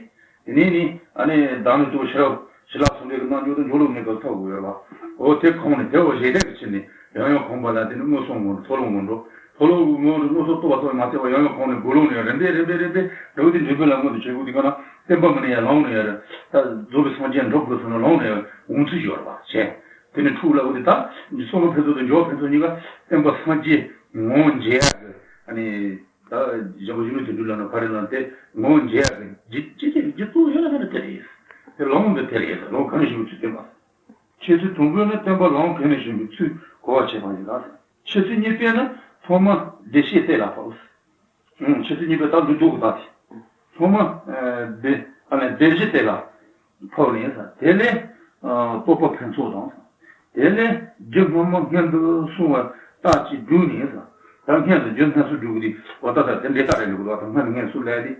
དེ་ནས་ནི་ཨ་ནི་བདག་མེད་རྟོགས་ཤེས་རབ་ཞི་ལྷག་ཚོགས་གྲལ་གྱི་རྣལ་འབྱོར་དང་འཇོག་ལམ་གནས་སྐབས་ཐོབ་དགོས་ཡོད་པ། འོ་དེ་གོང་ནས་དེ་འོ་གཞན་སྡེ་གི་ཕྱིར་ནས་ཡང་ཡང་གོམས་པ་ལ་དེ་ནི་མངོན་སུམ་ངོ་སྤྲོད། ཚོགས་ལམ་ངོ་སྤྲོད། ཚོགས་ལམ་ངོ་སྤྲོད་མངོན་སུམ་རྟོགས་པ་ཙམ་མ་ཚད་པར་ཡང་ཡང་གོང་ནས་སྒོམ་ལམ་ནས་རིམ་པས་རིམ་པས་རིམ་པས་འགྲོ་དེ་འབྲས་བུ་ལ་མངོན་དུ་བྱེད་དགོས། དེ་ག་ན་བསྟན་པ་མི་གནས་ཡ་ལམ་ནས་ཡ་རེད། ད་རྫོགས་པའི་སངས་རྒྱས་འགྲུབ་དགོས་སོང་ན་ལམ་ནས་ཡ་འོང་ཚུལ་ཡོད་རེད་པ་བྱས། དེ་ནི་འཁྲུག་ལ་འོ་དེ་ད་གསུང་རབ་ཕུན་ཚོགས་དང་འཇོག་ཕུན་ཚོགས་གཉིས་ཀ་བསྟན་པ་སངས་རྒྱས་ངོ་བོ་འབྱེད་ཡ་གི་ཨ་ནི། ད་གཞན་པ་གཞོན་ནུ་དོན་གྲུབ་ལ་ནི་ཕ་རི་ལ་དེ་ངོ་བོ་འབྱེད་ཡག་གི་རྒྱུ་རྒྱུ་རྒྱུ་རྒྱུ་གཙོ་བོ་ཡོད་ན་ད་ནི་དེ་རེད། དེ་ལམ་འདི་དེ་རེད། ལམ་གང་ནས་བྱུང་བའི་ཚུལ་བསྟན་པ། ཆོས་ཚུལ་དུམ་བུས་ནི་བསྟན་པ་ལམ་གང་ནས་བྱུང་བའི་ཚུལ་གོ་བར་བྱེད་པ་ཡིན་ལ། ཆོས་ཚུལ་གཉིས་པས་ནི་ཐོག་མར་བདེ་གཤེགས་བསྟན་ལ་ཕབ། ཨང་། ཆོས་ཚུལ་གཉིས་པས་ད་ལུགས་ལྡོག་གི་ད་དེ། ཐོག་མར་བདེ་ཨ་ནི་བདེ་གཤེགས་བསྟན་ལ། ཕབ་ནས་ཟེར། དེ་ལས་རྟོགས་པ་ཕུན་ཚོགས་དང་། དེ་ལས་རྒྱུ་སྔ་མ་སྔོན་དུ་སོང་བ་རྟགས་ཀྱིས་བསྒྲུབས་ནས་ཟེར། ད་སྔོན་དུ་རྒྱུ་སྔོན་སུ་བསྒྲུབས་ཏེ་འོ་ད་ད་དེ་འདྲའི་རྟགས་རེ་ལུགས་ལ་ད་སྔོན་སྔོན་སུ་ལས་ཏེ།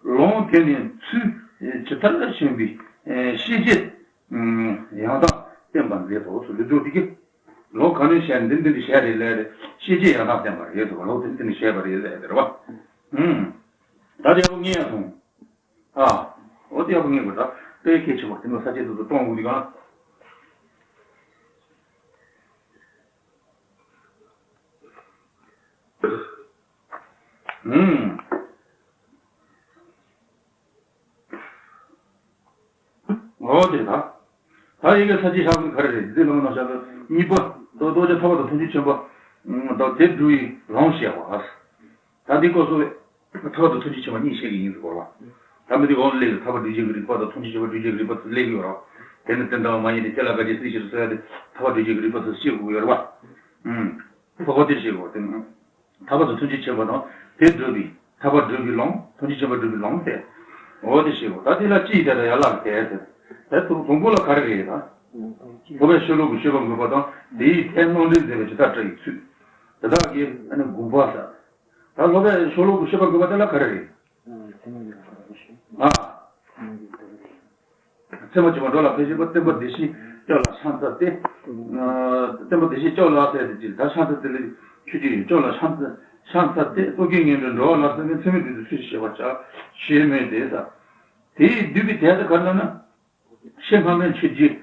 ལམ་དེ་ནི་ཚུལ་ཇི་ལྟར་བྱོན་པའི་ཤེས་བྱེད་ཡང་དག་བསྟན་པ་མཛད་དོ་ཟེར་ལུགས་འདུག་དེ་གི། ལམ་ག་ནས་བཤད་འདི་འདི་འདི་བཤད་རེད་ལས་རེད། ཤེས་བྱེད་ཡང་དག་བསྟན་པ་རེད་ཟེར་བ། ལམ་དེ་འདི་འདི་བཤད་པ་རེད་ལས་རེད་བ། ཨུམ། ད་དེ་ཡག་པོ་ངེས་ཡ་སོང་། ཨ། འོ་དེ་ཡག་པོ་ངེས་དགོས། ད་དཔེ་གལ་ཆེ་བ་དེ་ནི་ས་བཅད་དེ་ཚོ་གཏོང་དགོས་འདི་གང་། ཨུམ། འོ་དེ་ད། ད་ཡི་གེ་ས་བཅད་བཞག་པའི་ག་རེ་རེད། འདི་ལ་མ་ནོར་བཞག་པའི་གཉིས་པ། རྡོ་རྡོ་རྗེ་ཐར་པ་དང་ཐུགས་རྗེ་ཆེན་པོ། ད་དེ་འགྲོ་བའི་ལམ་བཤད་པ། ད་འདི་སྐོར་སོ་བས་ཐར་པ་དང་ཐུགས་རྗེ་ཆེན་པོ་གཉིས་བཤད་ཀྱི་ཡིན་ཟེར་གོ་བ། ད་མི་འདི་འོག་ལས་ཐར་པ་སྒྲུབ་བྱེད་ཀྱི་རིགས་པ་དང་ཐུགས་རྗེ་ཆེན་པོ་སྒྲུབ་བྱེད་ཀྱི་རིགས་པ་ཚོ་སླེབས་ཡོད་ར། དེ་ནི་དོན་དམ་མ་ཡིན་ཏེ་ཅི་ལ་ག་ཅི་སྲིད་ཕྱིར་ཟེར་ཡ་དེ་ཐར་པ་སྒྲུབ་བྱེད་ཀྱི་རིགས་པ་ཚོ་བཤད་དགོས་ཡོད་ར་བ། ཨུམ། ཐོག་པ་དེ་བཤད་དགོས་དེ་ནི། ཐར་པ་དང་ཐུགས་རྗེ་ཆེན་པོ་དང་དེ་སྒྲུབ་པའི་ཐར་པ་སྒྲུབ་པའི་ལམ། ཐུགས་རྗེ་ཆེན་པོ་སྒྲུབ་པའི་ལམ་ཟེར། འོ་དེ་བཤད་དགོས། ད་དེ་ལ་ཅི་ཡི་དེ་ལ་ཡར་ལངས་ཏེ་ཟེར། དེ་དང་དང་པོ་ལ་ག་རེ་རེད་ད། སློབ་དཔོན་ཤོ་ལོ་ཀའི་བཤད་པ་འགོད་པ་དང་དེའི་ཐད་གནང་འབྲེལ་མཛད་པའི་ཇི་ལྟར་བཀྲ་ཡི་ཚུལ། དེ་དག་གི་ཨ་ནི་དགོངས་པ་ཟེར། ད་སློབ་དཔོན་ཤོ་ལོ་ཀའི་བཤད་པ་འགོད་པ་དེ་ལ་ག་རེ་རེད། ཨ། ཚད་མ་བརྒྱད་པ་འགྲོ་ལ་ཕན་བཞེད་པ། བསྟན་པ་བདེ་གཤེགས་སྐྱབས་ལ་ཕྱག་འཚལ་ཏེ། བསྟན་པ་བདེ་གཤེགས་སྐྱབས་ལ་ཟེར་ཏེ་ཅིག་ད་ཕྱག་འཚལ་ཏེ་ལས་ཆོས་ཀྱི་སྐྱབས་ལ་ཕྱག་འཚལ་ཏེ། རྟོག་གེའི་ངན་འགྲོར་འགྲོ་བ་ལ་སེམས་ཅན་ཚད་མས་བསྡུས་ཏེ་ཚུལ་བཞིན་བཤད་པར་བྱ། ཞེས་སྨོས་ཏེ་ཟེར། དེའི་བསྡུས་པའི་དོན་དེ་ག་རེ་ལབ་ན། ཕྱི་སྔ་མའི་ཆོས་བརྒྱུད།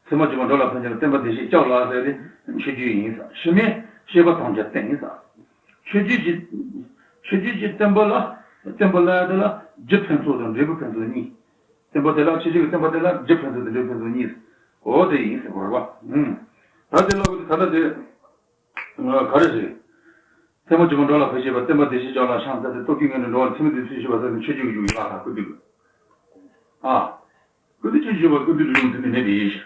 ཚད་མ་བརྒྱད་པ་འགྲོ་ལ་ཕན་ཕྱིར་བསྟན་པ་བདེ་གཤེགས་སྐྱབས་ལ་ཟེར་ཏེ་ཆོས་བརྒྱུད་ཡིན་ཟེར། ཕྱི་མའི་བཤད་པ་ཐམས་ཅད་བསྟན་ཡིན་ཟེར། ཆོས་བརྒྱུད་ཀྱི། ཆོས་བརྒྱུད་ཀྱི་བསྟན་པ་ལ། བསྟན་པ་ལ་དེ་ལ་རྒྱུ་ཕན་ཚུན་དང་འབྲས་བུ་ཕན་ཚུན་གཉིས། བསྟན་པ་དེ་ལ་ཆོས་བརྒྱུད་ཀྱི་བསྟན་པ་དེ་ལ་རྒྱུ་ཕན་ཚུན་དང་འབྲས་བུ་ཕན་ཚུན་གཉིས། འོ་དེ་ཡིན་ཟེར་བ་རེད་པ། ཨུམ། ད་དེ་ལ་འོ་དེ་ད་ལྟ་དེ། ག་རེ་ཟེར། ཚད་མ་བརྒྱད་པ་འགྲོ་ལ་ཕན་བཞེད་པ། བསྟན་པ་བདེ་གཤེགས་སྐྱབས་ལ་ཕྱག་འཚལ་ཏེ། རྟོག་གེའི་ངན་འགྲོར་འགྲོ་བ་ཚད་མས་བསྡུས་ཚུལ་བཞིན་བཤད་པར་བྱ་ཞེས་ཆོས་བརྒྱུད་ཀྱི་ཡུལ་ལ་ལ་ཀུན་བཏུས་ཀྱི། ཨ། ཀུན་བཏུས་ཆོས་བརྒྱུད་པ་ཀུན་བཏུས་སྒྲུབ་ལུགས་དེ་ནི་མེད་པའི་ཡིན་ཞེས།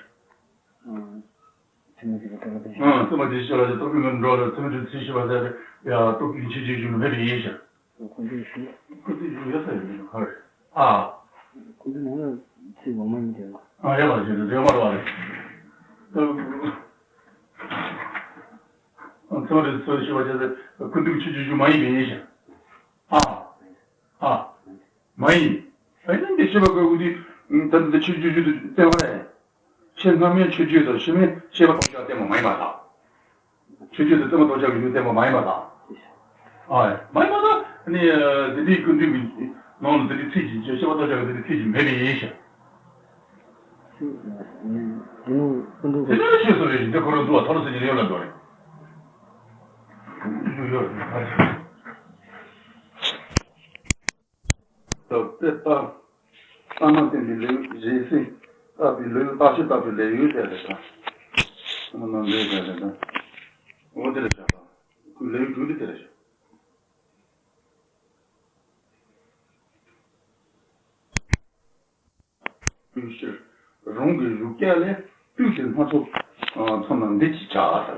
ཚད་མ་བརྒྱད་པ་འགྲོ་ལ་ཕན་བཞེད། ཨ། བསྟན་པ་བདེ་གཤེགས་སྐྱབས་ལ་ཕྱག་འཚལ་ཏེ། རྟོག་གེའི་ངན་འགྲོར་འགྲོ་བ་ཚད་མས་བསྡུས་ཚུལ་བཞིན་བཤད་པར་བྱ་ཞེས་ཡ་རྟོག་གེའི་ཆོས་བརྒྱུད་ཀྱི་ཡུལ་མེད་པའི་ཡིན་ཞེས། ཀུན་བཏུས་ཡོད་ས་ཡོད་མེད་ག་རེ། ཨ། ཀུན་བཏུས་ནང་ལ་ཚིག་འོག་མ་ཡིན་དེ། ཨ་ཡ་ལ་ཞེས་ཟེར་མ་རེད་པ། ཚོ་རེ་ཚོ་ཞེས་པ་བྱས་ཏེ་ཀུན་བཏུས་ཆོས་བརྒྱུད་ཀྱི་མ་ཡིན་པའི་ཡིན་ཞེས། ཨ། ཨ། མ་ཡིན། ཨ་ནི་འདི་ཞེས་པ་ཀུན་བཏུས་ད་ལྟ་ཆོས་བརྒྱུད་བརྒྱུད་དུ་བསྟན་པ་རེད། ཕྱི་སྔ་མའི་ཆོས་བརྒྱུད་དང་ཕྱི་མའི་བཤད་པ་ཐམས་ཅད་བསྟན་པ་མ་ཡིན་པ་དང་། ཆོས་བརྒྱུད་དེ་བསྟན་པ་ཐམས་ཅད་ཀྱི་ཡུལ་བསྟན་པ་མ་ཡིན་པ་དང་། ཨ་མ་ཡིན་པ་དང་ནི་དེ་འདྲའི་ཀུན་བཏུས་ཀྱི་ནང་ལ་དེ་འདྲའི་ཚིག་ཅིག་བཤད་པ་ཐམས་ཅད་ཀྱི་དེ་འདྲའི་ཚིག་ཅིག་མེད་པའི་ཡིན་ཞིང་། དེ་ནི་ཀུན་བཏུས་དེ་ནི་ཤེས་སོ་རེ་ཞིག་འདི་ཁོ་རང་འདུག་བ་ཐོ་རེ་སེ་ཉིན་ཡོད་ལ་འགྲོ་རེ། ཡོད་ཡོད། དཔེ་ལྟ། ལྟ་མ་བསྟན་པའི་ལེའུ་རེ་ཟིན། བརྟག་པའི་ལེའུ་བརྟག་ཕྱིར་བརྟག་པའི་ལེའུ་དེ་རེད་ད། ཨ་ནི་ནང་ལེའུ་དེ་རེད་ད། འོ་དེ་རེད་བཞག་ད། ཁོའི་ལེའུ་དྲུག་དེ་དེ་རེད་བཞག་ཕྱིར། རང་གི་བཞུགས་སྐད་ལས་བཏུས་ཏེ་སྣ་ཚོགས་མཚོན་ནོ་འདི་ཅིག་བྱ་ཟེར་ལ་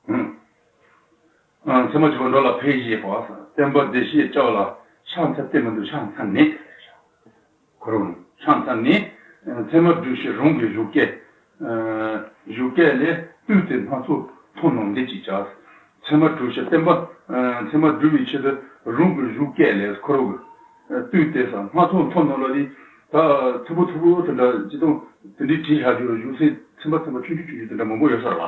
ཞེས། ཨང་། ཚད་མ་བརྒྱད་པ་འགྲོ་ལ་ཕན་བཞེད་པ། བསྟན་པ་བདེ་གཤེགས་སྐྱབས་ལ་ཕྱག་འཚལ་ཏེ་མི་འདུག་ཕྱག་འཚལ་ནས། ཁོ་རང་ཕྱག་འཚལ་ནས། ཚད་མ་སྒྲུབ་ཕྱིར་རང་གི་བཞུགས་སྐད། བཞུགས་སྐད་ལས་བཏུས་ཏེ་སྣ་ཚོགས་མཚོན་ནོ་འདི་ཅིག་བྱ། ཚད་མ་སྒྲུབ་ཕྱིར་བསྟན་པ། ཚད་མ་སྒྲུབ་པའི་ཆེད་དུ་རང་གི་བཞུགས་སྐད་ལས་ཁོ་རང་གི་བཏུས་ཏེ་ས་སྣ་ཚོགས་མཚོན་ནོ་ལ་ནི། ད་མཐུག་པོ་མཐུག་པོ་དེ་འདྲ་ཅི་དང་དེ་འདྲའི་བྲིས་བཞག་རྒྱུ་བཞུགས་སའི་ཚན་པ་ཚན་པ་ཆུང་ཆུང་ཆུང་ཆུང་དེ་འདྲ་མང་པོ་ཡོད་ས་རེད་བ།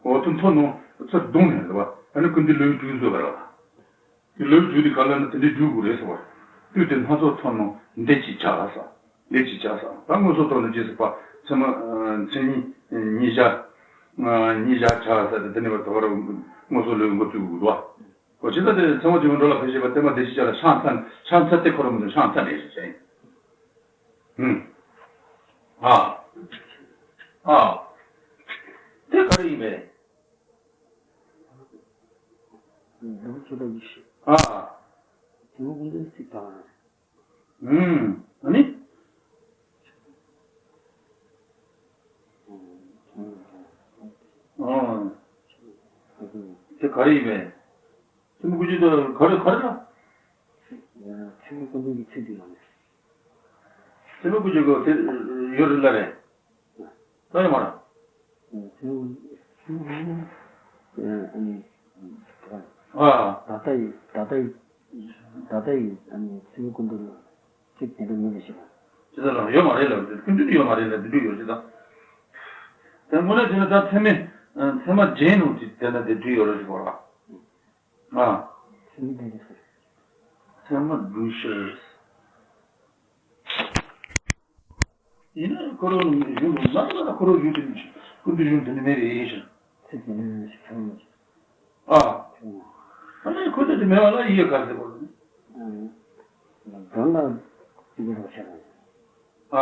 འོ་དེ་མཚོན་ནོ་ཚུར་བརྡུངས་ནས་རེད་བ། ཨ་ནི་ཀུན་བཏུས་ལེའུ་དྲུག་བཟོས་པ་རེད་བ། དེ་ལེའུ་དྲུག་དེ་ག་ལ་ནི་དེ་འདྲའི་སྒྲུབ་དགོས་རེད་ཟེར་བ། བཏུས་ཏེ་སྣ་ཚོགས་མཚོན་ནོ་འདི་ཅིག་བྱ་ལ་ཟེར། འདི་ཅིག་བྱ་ཟེར། ད་དངོས་སུ་ཐོག་ནས་རྗེས་སུ་ཕར་ཚད་མ་མཚན་ཉིད་ཉིད་བཞག་ཉིད་བཞག་བྱ་ཟེར་ཏེ་དེ་ནས་བ་དོ་བར་དངོས་སུ་ལེའུ་འགོ་བཙུགས་དགོས་འདུག་བ། འོ་ཇི་ལྟར་དེ་ཚད་མ་བརྒྱད་པ་འགྲོ་ལ་ཕན་བཞེད་པ། བསྟན་པ་བདེ་གཤེགས་སྐྱབས་ལ་ཕྱག་འཚལ། ཕྱག་འཚལ་ཏེ་ཁོ་རང་མི་འདུག་ཕྱག་འཚལ་ནས་ཞེས་བྱ་ཡིན། ཨ། ཨ། དེ་ག་རེ་ཡིན་པས། ལེའུ་བཅུ་པ་ཡིན་ཞེས། ཨ། དེ་ནི་ཀུན་བཏུས་ཚིག་དང་། ཨུམ། ཨ་ནི། ཨ། དེ་ག་རེ་ཡིན་པས། ཚད་མ་ཀུན་བཏུས་དང་ག་རེ་ག་རེ་ལ། ཚད་མ་ཀུན་བཏུས་ཀྱི་ཚིག་དེ་ཡང་། ཚད་མ་ཀུན་བཏུས་ཀྱི་ཚིག་ཡོད་རེད་ལ་རེད། ད་ཡོད་མ་རེད། ཨ། ད་ལྟ་ཡི་ད་ལྟ་ཡི་ད་ལྟ་ཡི་ཨ་ནི་ཚད་མ་ཀུན་བཏུས་ལ་ཚིག་དེ་འདྲ་མེད་པ་ཞིག་ལ། ཅི་ལྟར་ལ་ཡོད་མ་རེད་ལ། ཀུན་བཏུས་ཡོད་མ་རེད་ལ། དེ་འདྲ་ཡོད་ཅི་ལྟར། དེ་དངོས་གནས་བྱས་ན་ད་ཚད་མ་ཚད་མ་རྒྱན་ནང་དེ་དེ་ན་དེ་འདྲ་ཡོད་རེད་ཟེར་བ་ལ། ཨ། ཚད་མ་རྒྱན་ནི་ཚད་མ་སྒྲུབ་ཕྱིར། ཡིན་ན་ཁོ་རང་གཞུང་ལ་ལ་ཁོ་རང་གཞུང་དེ་ནི་ཀུན་བཏུས་གཞུང་དེ་ནི་མེད་པའི་ཡིན་ཞིང་། ཚིག་དེ་ནི་ཚད་མ། ཨ། ཨ་ནི་ཁོ་ཚོ་དེ་མེད་པ་ལ་ཡིད་ག་ཟེར་བ། དོན་ལ་ཅི་དགོས་པ་ཤར་བ། ཨ།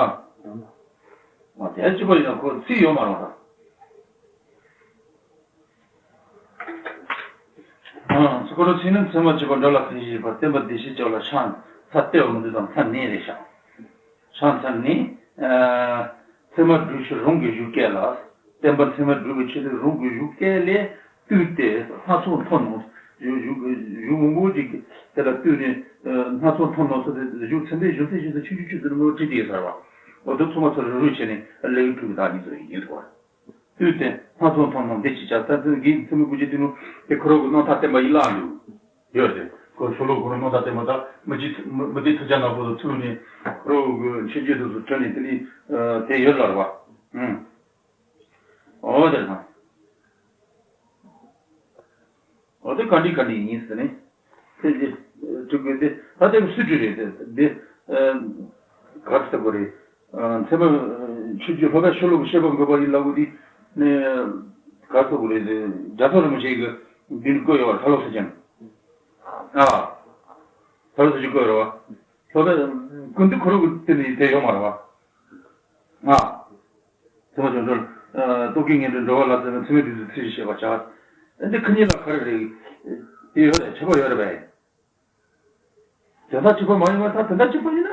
ཨ། དེ་གཅིག་པ་ཡིན་ན་ཁོ་ཚིག་ཡོད་མ་རེད་པ། ཨ། ཁོ་རང་ཚིག་ནི་མཚན་མ་གཅིག་པ་འགྲོ་ལ་ཕན་ཞིང་གཞིག་པ། བསྟན་པ་བདེ་གཤེགས་ཅོག་ལ་ཕྱག་འཚལ་བསྟོད་མི་འདུག་དང་མཚན་ནི་རེད་ཤག་ཕྱག་འཚལ་ནི། ཨ། མཚན་མ་སྒྲུབ་ཕྱིར་རང་གི་གཞུག་སྐད་ལ། བསྟན་པ་མཚན་མ་སྒྲུབ་པའི་ཆེད་དུ་རང་གི་གཞུག་སྐད་ལས་བཏུས་ཏེ་སྣ་ཚོགས་མཐོང་ནོ། གཞུག་གཞུག་གཞུག་མང་པོ་ཅིག་དེ་ལ་བཏུས་ནས་སྣ་ཚོགས་མཐོང་ནོ་ཟེར་ཏེ་གཞུག་ཚན་པའི་གཞུག་ཚན་གཞུག་ཚན་ཆུང་ཆུང་ཆུང་ཚན་མང་པོ་བྲིས་ཏེ་ཡོད་ས་རེད་པ། འོ་དེ་ཚང་མ་ཚུར་རུག་རུག་བྱས་ནས་ལེའུ་དྲུག་གི་བདག་ཉིད་ཚོ་ཡིན་རེད་པ། བཏུས་ཏེ་སྣ་ཚོགས་མཐོང་ནོ་འདི་ཅི་བྱ་ད་ཚོད་གིས་མཚན་མོ་ཀུ་ཅི་དུས་ནོ་དེ་ཁོ་རང་གི་རྣམ་ཐར་བསྟན་པ་ཡིན་ལགས་འདུག་ཡོད་རེད། ཁོ་ཤོ་ལོ་ཁོ་རང་རྣམ་ཐར་བསྟན་པ་ད་མི་ཅི་མི་མི་དེ་ཐུགས་ཅག་ནག་པོ་དུ་ཚུགས་ནས་ཁོ་རང་གི་མཆོད་བརྗོད་དུ་སུ་ཐོན་ནས་དེ་ནི་དེ་ཡོད་ལ་རེད་པ། ཨུམ། འོ་དེ་དང་། འོ་དེ་ག་འདྲི་ག་འདྲི་ཡིན་ཟེར་ནས། དེ་དེ་དྲུག་གི་དེ་ད་དེ་སུ་དྲུག་རེད་དེ་དེ་ག་རེ་ཟེར་དགོས་རེད། མཚན་མོ་ཆུ་རྒྱུད་ལྷོ་པའི་ཤོ་ལོ་ཀ་བཤད་པ་འགོད་པ་ཡིན་ལ་འུ་དེ་ནས་ག་རེ་ཟེར་དགོས་རེད་དེ་རྒྱ་མཚོ་རིན་པོ་ཆེ་གི་འདི་ནི་བཀོད་ཡོད་པ་ལྷ་ལོ་ས་ཅན། ཨ། ལྷ་ལོ་ས་ཅན་བཀོད་ཡོད་རེད་པ། ལྷོ་པའི་ཀུན་འདུས་ཁོ་རང་གི་དེ་ནི་དེ་ཡོད་མ་རེད་པ། ཨ། ཚད་མ་བྱང་ཆུབ། རྟོག་གེའི་ངན་འགྲོའི་འགྲོ་བ་ལ་སོགས་པའི་མཚན་མོའི་དུས་སུ་ཚིག་བཤད་པར་བྱ། ཨ་འདི་ཁོ་གཉིས་ལ་ག་རེ་རེད། དེ་ཡོད་རེད་ཁྱད་པར་ཡོད་རེད་པས། དོན་དག་གཅིག་པ་མ་ཡིན་པར་ཐལ། དོན་དག་གཅིག་པ་ཡིན་ན་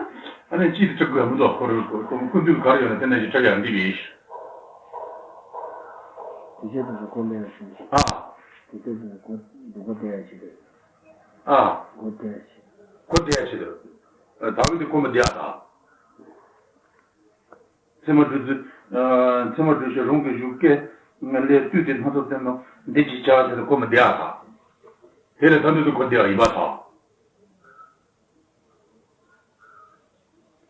ཨ་ནི་གཅིག་ཏུ་གྲུབ་དགོས་མི་འདུག་ཁོ་རང་ཁོ་ཁོ་ཀུན་འདུས་ག་རེ་ཡོད་ན་དེ་འདྲ་ཞིག་གྲུབ་ཡག་འདི་མིན། དེ་བྱས་ཙང་གོ་མེད་ལ་སོང་ཞིག་ཨ། དེ་ལྟར་དུ་གོ་འདུག་གོ་དེ་ཡ་ཞིག་རེད། ཨ། གོ་དེ་ཡ་ཞིག་གོ་དེ་ཡ་ཞིག་རེད། ད་བུ་དེ་གོ་མི་བདེ་ཡ་ད། མཚན་མ་སྒྲུབ་ཚུལ། མཚན་མ་སྒྲུབ་ཕྱིར་རང་གི་གཞུག་སྐད་ལས་བཏུས་ཏེ་སྣ་ཚོགས་མཐོང་ནོ་འདི་ཅི་བྱ་ཟེར་ཏེ་གོ་མི་བདེ་བ་དང་། དེ་ལས་ད་འདི་ཚོ་གོ་བདེ་བ་ཡིན་པར་ཐལ།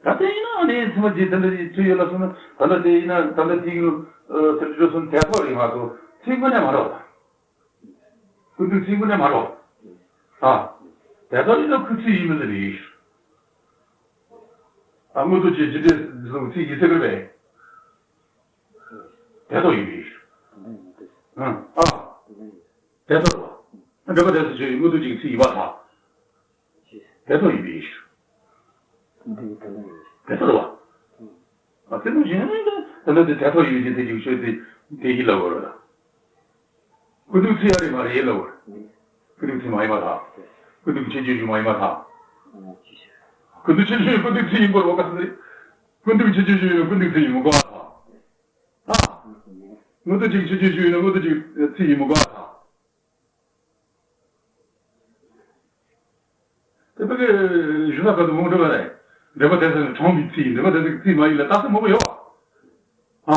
ད་ལྟ་ཡིན་ན་ཨ་ནི་མཚན་མ་རྗེས་ད་ལྟ་ཡི་ཚུལ་ཡོད་ལ་སོང་ན་ད་ལྟ་དེ་ཡིན་ན་ད་ལྟ་དེ་ཡིན་ཟེར་དུས་སོང་དེ་ཐོག་རེད་མ་གཏོགས་ཚིག་དངོས་གནས་མ་རེད་པ། ཀུན་འདུས་ཚིག་དངོས་གནས་མ་རེད་པ། ཨ། དེ་ཐོག་ཡིན་ན་ཁོ་ཚིག་ཡིན་མིན་ཟེར་ཡིན། ཨ་དངོས་སྟོབས་ཀྱི་འཇིག་རྟེན་ཚིག་ཡིན་ཟེར་གི་རེད་པས། དེ་ཐོག་ཡིན་པའི་ཕྱིར། ཨང་། ཨ། དེ་ཐོག་རེད་པ། འགྲེལ་པ་དེ་ཚོ་ཆོས་ཀྱི་དངོས་སྟོབས་ཀྱི་ཚིག་ཡིན་པར་ཐལ། དེ་ཐོག་ཡིན་པའི་ཕྱིར། དེ་ཐོག་རེད་པ། ཨ་དེ་ནང་བཞིན་ད་ལྟ་དེ་དེ་ཐོག་ཡིན་པའི་ཕྱིར་དེ་ཀྱི་ཆོས་དེ་དེ་ཡིན་ལབ་དགོས་རེད། ཀུན་འདུས་ཚིག་ཡ་རེད་མ་རེད་ལབ་དགོས་རེད། ཀུན་འདུས་ཚིག་མ་ཡིན་པར་ཐལ། ཀུན་འདུས་ཁྱད་ཆོས་ཞིག་མ་ཡིན་པར་ཐལ། ཀུན་འདུས་ཁྱད་ཆོས་ཀུན་འདུས་ཚིག་ཡིན་དགོས་རེད་པ་ག་ཚོད་རེད། ཀུན་འདུས་ཁྱད་ཆོས་ཞིག་ཡིན་ན་ཀུན་འདུས་ཚིག་ཡིན་མི་དགོས་པར་ཐལ། ཨ། དངོས་སྟོབས་ཀྱི་ཁྱད་ཆོས་ཤིག་ཡིན་ན་དངོས་སྟོབས་ཀྱི་ཚིག་ཡིན་མི་དགོས་པར་ཐལ། དེ་བས་ཀྱི་གཞུང་ལ་བཀའ་དུ་མང་འགྲོ་བ་རེད། འགྲེལ་པ་དེ་ཚོ་ནི་དྲངས་པའི་ཚིག་ཡིན། འགྲེལ་པ་དེ་ཚོ་ཚིག་མ་ཡིན་ལ་རྟགས་གསལ་མང་པོ་ཡོད་པ། ཨ།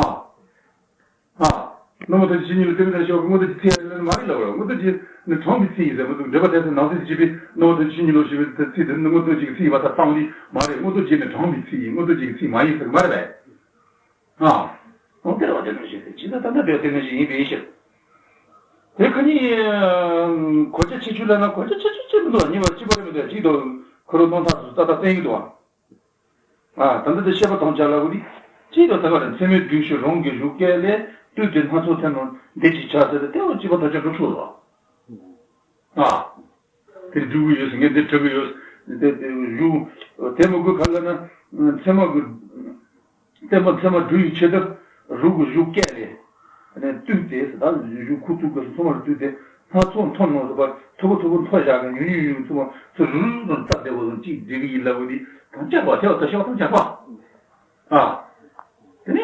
ཨ། རྣམ་པ་ཐམས་ཅད་ཆོས་ཉིད་ལ་བརྟེན་པའི་ཕྱིར་དངོས་སྟོབས་ཀྱི་ཚིག་ཡིན་ན་མ་རེད་ལབ་པ་རེད། དངོས་སྟོབས་ཀྱི་ནི་དྲངས་པའི་ཚིག་ཡིན་ཟེར་མི་འདུག་འགྲེལ་པ་དེ་ཚོ་ནང་གསེས་སུ་བྱས་པའི་རྣམ་པ་ཐམས་ཅད་ཆོས་ཉིད་ལ་བརྟེན་པའི་ཚིག་དེ་ནི་དངོས་སྟོབས་ཀྱི་ཚིག་ཡིན་པ་ལྟར་སྟོན་ནི་མ་རེད། དངོས་སྟོབས་ཀྱི་ནི་དྲངས་པའི་ཚིག་ཡིན། དངོས་སྟོབས་ཀྱི་ཚིག་མ་ཡིན་ཟེར་གི་མ་རེད་པས། ཨ། འོ་དེ་རེད་བ། དེ་ནང་བཞིན་དེ་ཇི་ལྟར་ད་ལྟ་འདོད་དེ་ནང་བཞིན་ཡིན་པའི་ཕྱིར། དེ་ཁ་ཉིན་གོ་ཆ་ཆེ་ཆུང་ལ་ན་གོ་ཆ་ཆེ་ཆུང་ཆེ་མི་འདུག་གཉིས་པ་གཅིག་པ་རེད་མི་འདུག་གཅིག་ཏུ་ཁོ་རང་སྟོང་ཐག་ཏུ་ཏག་ཏག་བསྟན་གྱི་འདུག་ཨ། ད་ལྟ་དེ་བཤད་པ་དང་བཅས་ལ་འུ་དི་གཅིག་ཏུ་ད་ག་རེ་མཚན་མོའི་དུས་སུ་རང་གི་གཞུག་སྐད་ལས་བཏུས་ཏེ་སྣ་ཚོགས་མཐོང་ནོ་འདི་ཅི་བྱ་ཟེར་ཏེ་དེ་འོ་གཅིག་པ་དོན་ཆ་འགྲུབ་ཚུལ་ལ། ཨ། དེ་འགྲུབ་ཀྱི་ཡོད་ཟེར་ངས་འདི་འགྲུབ་ཀྱི་ཡོད་ཟེར་དེ་དེ་གཞུག་དེ་མི་དགོས་ག་ལ་ན་མཚན་མ་གི་བསྟན་པ་མཚན་མ་སྒྲུབ་ཡི་ཆེད་དུ་རང་གི་གཞུག་སྐད་ལས་བཏུས་ཏེ་ཟེར་ད་གཞུག་ཁུ་ཚུར་གི་མཚན་མ་ལ་བཏུས་ཏེ་སྣ་ཚོགས་མཐོང་ནོ་ཟེར་བ་མཐུག་པོ་མཐུག་པོ་མཐོ་བཞག་གི་ཉུང་ཉུང་ཉུང་མཚན་མ་ཚུར་རུ་རུ་དང་སྟབས་བདེ་བོ་དང་གཅིག་འགྲིག་གི་ཡིན་ལབ་བ་འདི་དང་བཅས་པ་དེ་བ་དང་བཤད་པ་དང་བཅས་པ། ཨ། དེ་ནི།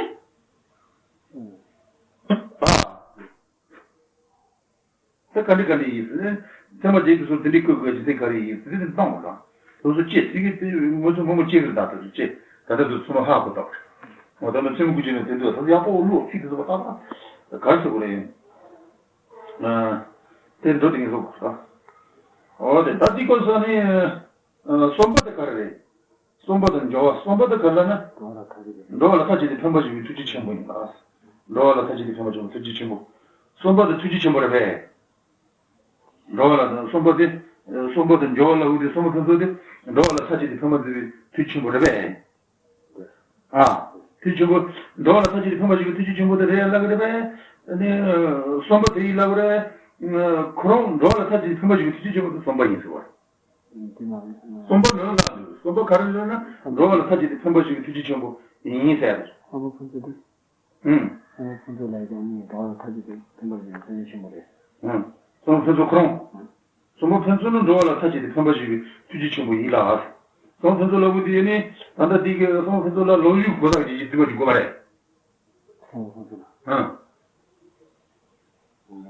ཨ། ད་ག་འདྲ་ག་འདྲ་ཡིན་ཟེར་ན། ཚད་མ་བརྒྱད་ཀྱི་སོ་དེ་འདྲའི་བཀོད་དགོས་རྒྱུ་མཚན་ག་རེ་ཡིན་ཟེར་དེ་འདྲ་བཏང་བ་དང་། དེ་ཚོ་ཅི་ཟེར་གི་དེ་ངོ་ཚ་མོ་མོ་ཅི་གི་ད་དེ་ཚོ་ཅི་ད་ལྟ་དུ་ཚང་མ་ཧ་གོ་ཐུབ། འོ་ད་ནི་ཚད་མ་དགུ་བཅུ་ནས་དེ་ཚོ་ད་ཡག་པོ་ཀློག་ཚིག་དེ་ཚོ་པ་ད་ད་ག་རེ་ཟེར་དགོས་རེད། ཨ། དེ་འགྲོ་དེ་ངས་ཀློག་དགོས་ད། འོ་དེ་ད་དེ་སྐོར་སོགས་ནི། ཨ། གསུམ་པ་དེ་ག་རེ་རེད། གསུམ་པ་དང་སྦྱོར་བ། གསུམ་པ་དེ་ག་རེ་ལབ་ན། འགྲོ་བ་ལ་ཐ་ཆད་དེ་ཕན་པར་བྱེད་པའི་ཐུགས་རྗེ་ཆེན་པོ་ཡིན་ལ། འགྲོ་བ་ལ་ཐ་ཆད་དེ་ཕན་པར་བྱེད་པའི་ཐུགས་རྗེ་ཆེན་པོ། གསུམ་པ་དེ་ཐུགས་རྗེ་ཆེན་པོ་རེད་པས། འགྲོ་བ་ལ་གསུམ་པ་དེ། གསུམ་པ་དེ་སྦྱོར་བ་ལ་འོས་ཏེ་གསུམ་པ་ཕན་ཚུན་དེ། འགྲོ་བ་ལ་ཐ་ཆད་དེ་ཕན་པར་བྱེད་པའི་ཐུགས་རྗེ་ཆེན་པོ་རེད་པས། ཨ། ཐུགས་རྗེ་ཆེན་པོ། འགྲོ་བ་ལ་ཐ་ཆད་དེ་ཕན་པར་བྱེད་པའི་ཐུགས་རྗེ་ཆེན་པོ་དེ་རེད་ལབ་ཀྱི་རེད་པས། ནི། གསུམ་པ་དེ་ཡིན་ལབ་ཀྱི་རེད་པས། ཁོ་རང་འགྲོ་བ་ལ་ཐ་ཆད་དེ་ཕན་པར་བྱེད་པའི་ཐུགས་རྗེ་ཆེན་པོ་དེ་གསུམ་པ་ཡིན་ཟེར་བ། གསུམ་པ་ནི་ལབ་འདུག་གསུམ་པ་ག་རེ་ལབ་ན་འགྲོ་བ་ལ་ཐ་ཆད་དེ་ཕན་པར་བྱེད་པའི་ཐུགས་རྗེ་ཆེན་པོ་ ཡིན་ཟེར། ཨ་ཕོ་ཕུན་ཚོགས་དེ། ཨུམ། ཨ་ཕོ་ཕུན་ཚོགས་ལ་ཡང་ནི་འགྲོ་བ་ལ་མཐའ་གཅིག་ཏུ་ཕན་པར་བྱེད་པའི་ཐུགས་རྗེ་ཆེན་པོ་རེད། ཨུམ། གཙང་མ་ཕུན་ཚོགས་ཁོ་རང་། གཙང་མ་ཕུན་ཚོགས་ནི་འགྲོ་བ་ལ་མཐའ་གཅིག་ཏུ་ཕན་པར་བྱེད་པའི་ཐུགས་རྗེ་ཆེན་པོ་ཡིན་ལ། གཙང་མ་ཕུན་ཚོགས་ལབ་དགོས་དེ་ནི་ད་ལྟ་འདི་གི་གཙང་མ་ཕུན་ཚོགས་ལ་ལོ་རྒྱུས་གོ་ས་ཀྱི་འདུས་པ་ཞིག་དགོས་པ་རེད། གཙང་མ་ཕུན་ཚོགས་ལ། ཨུམ།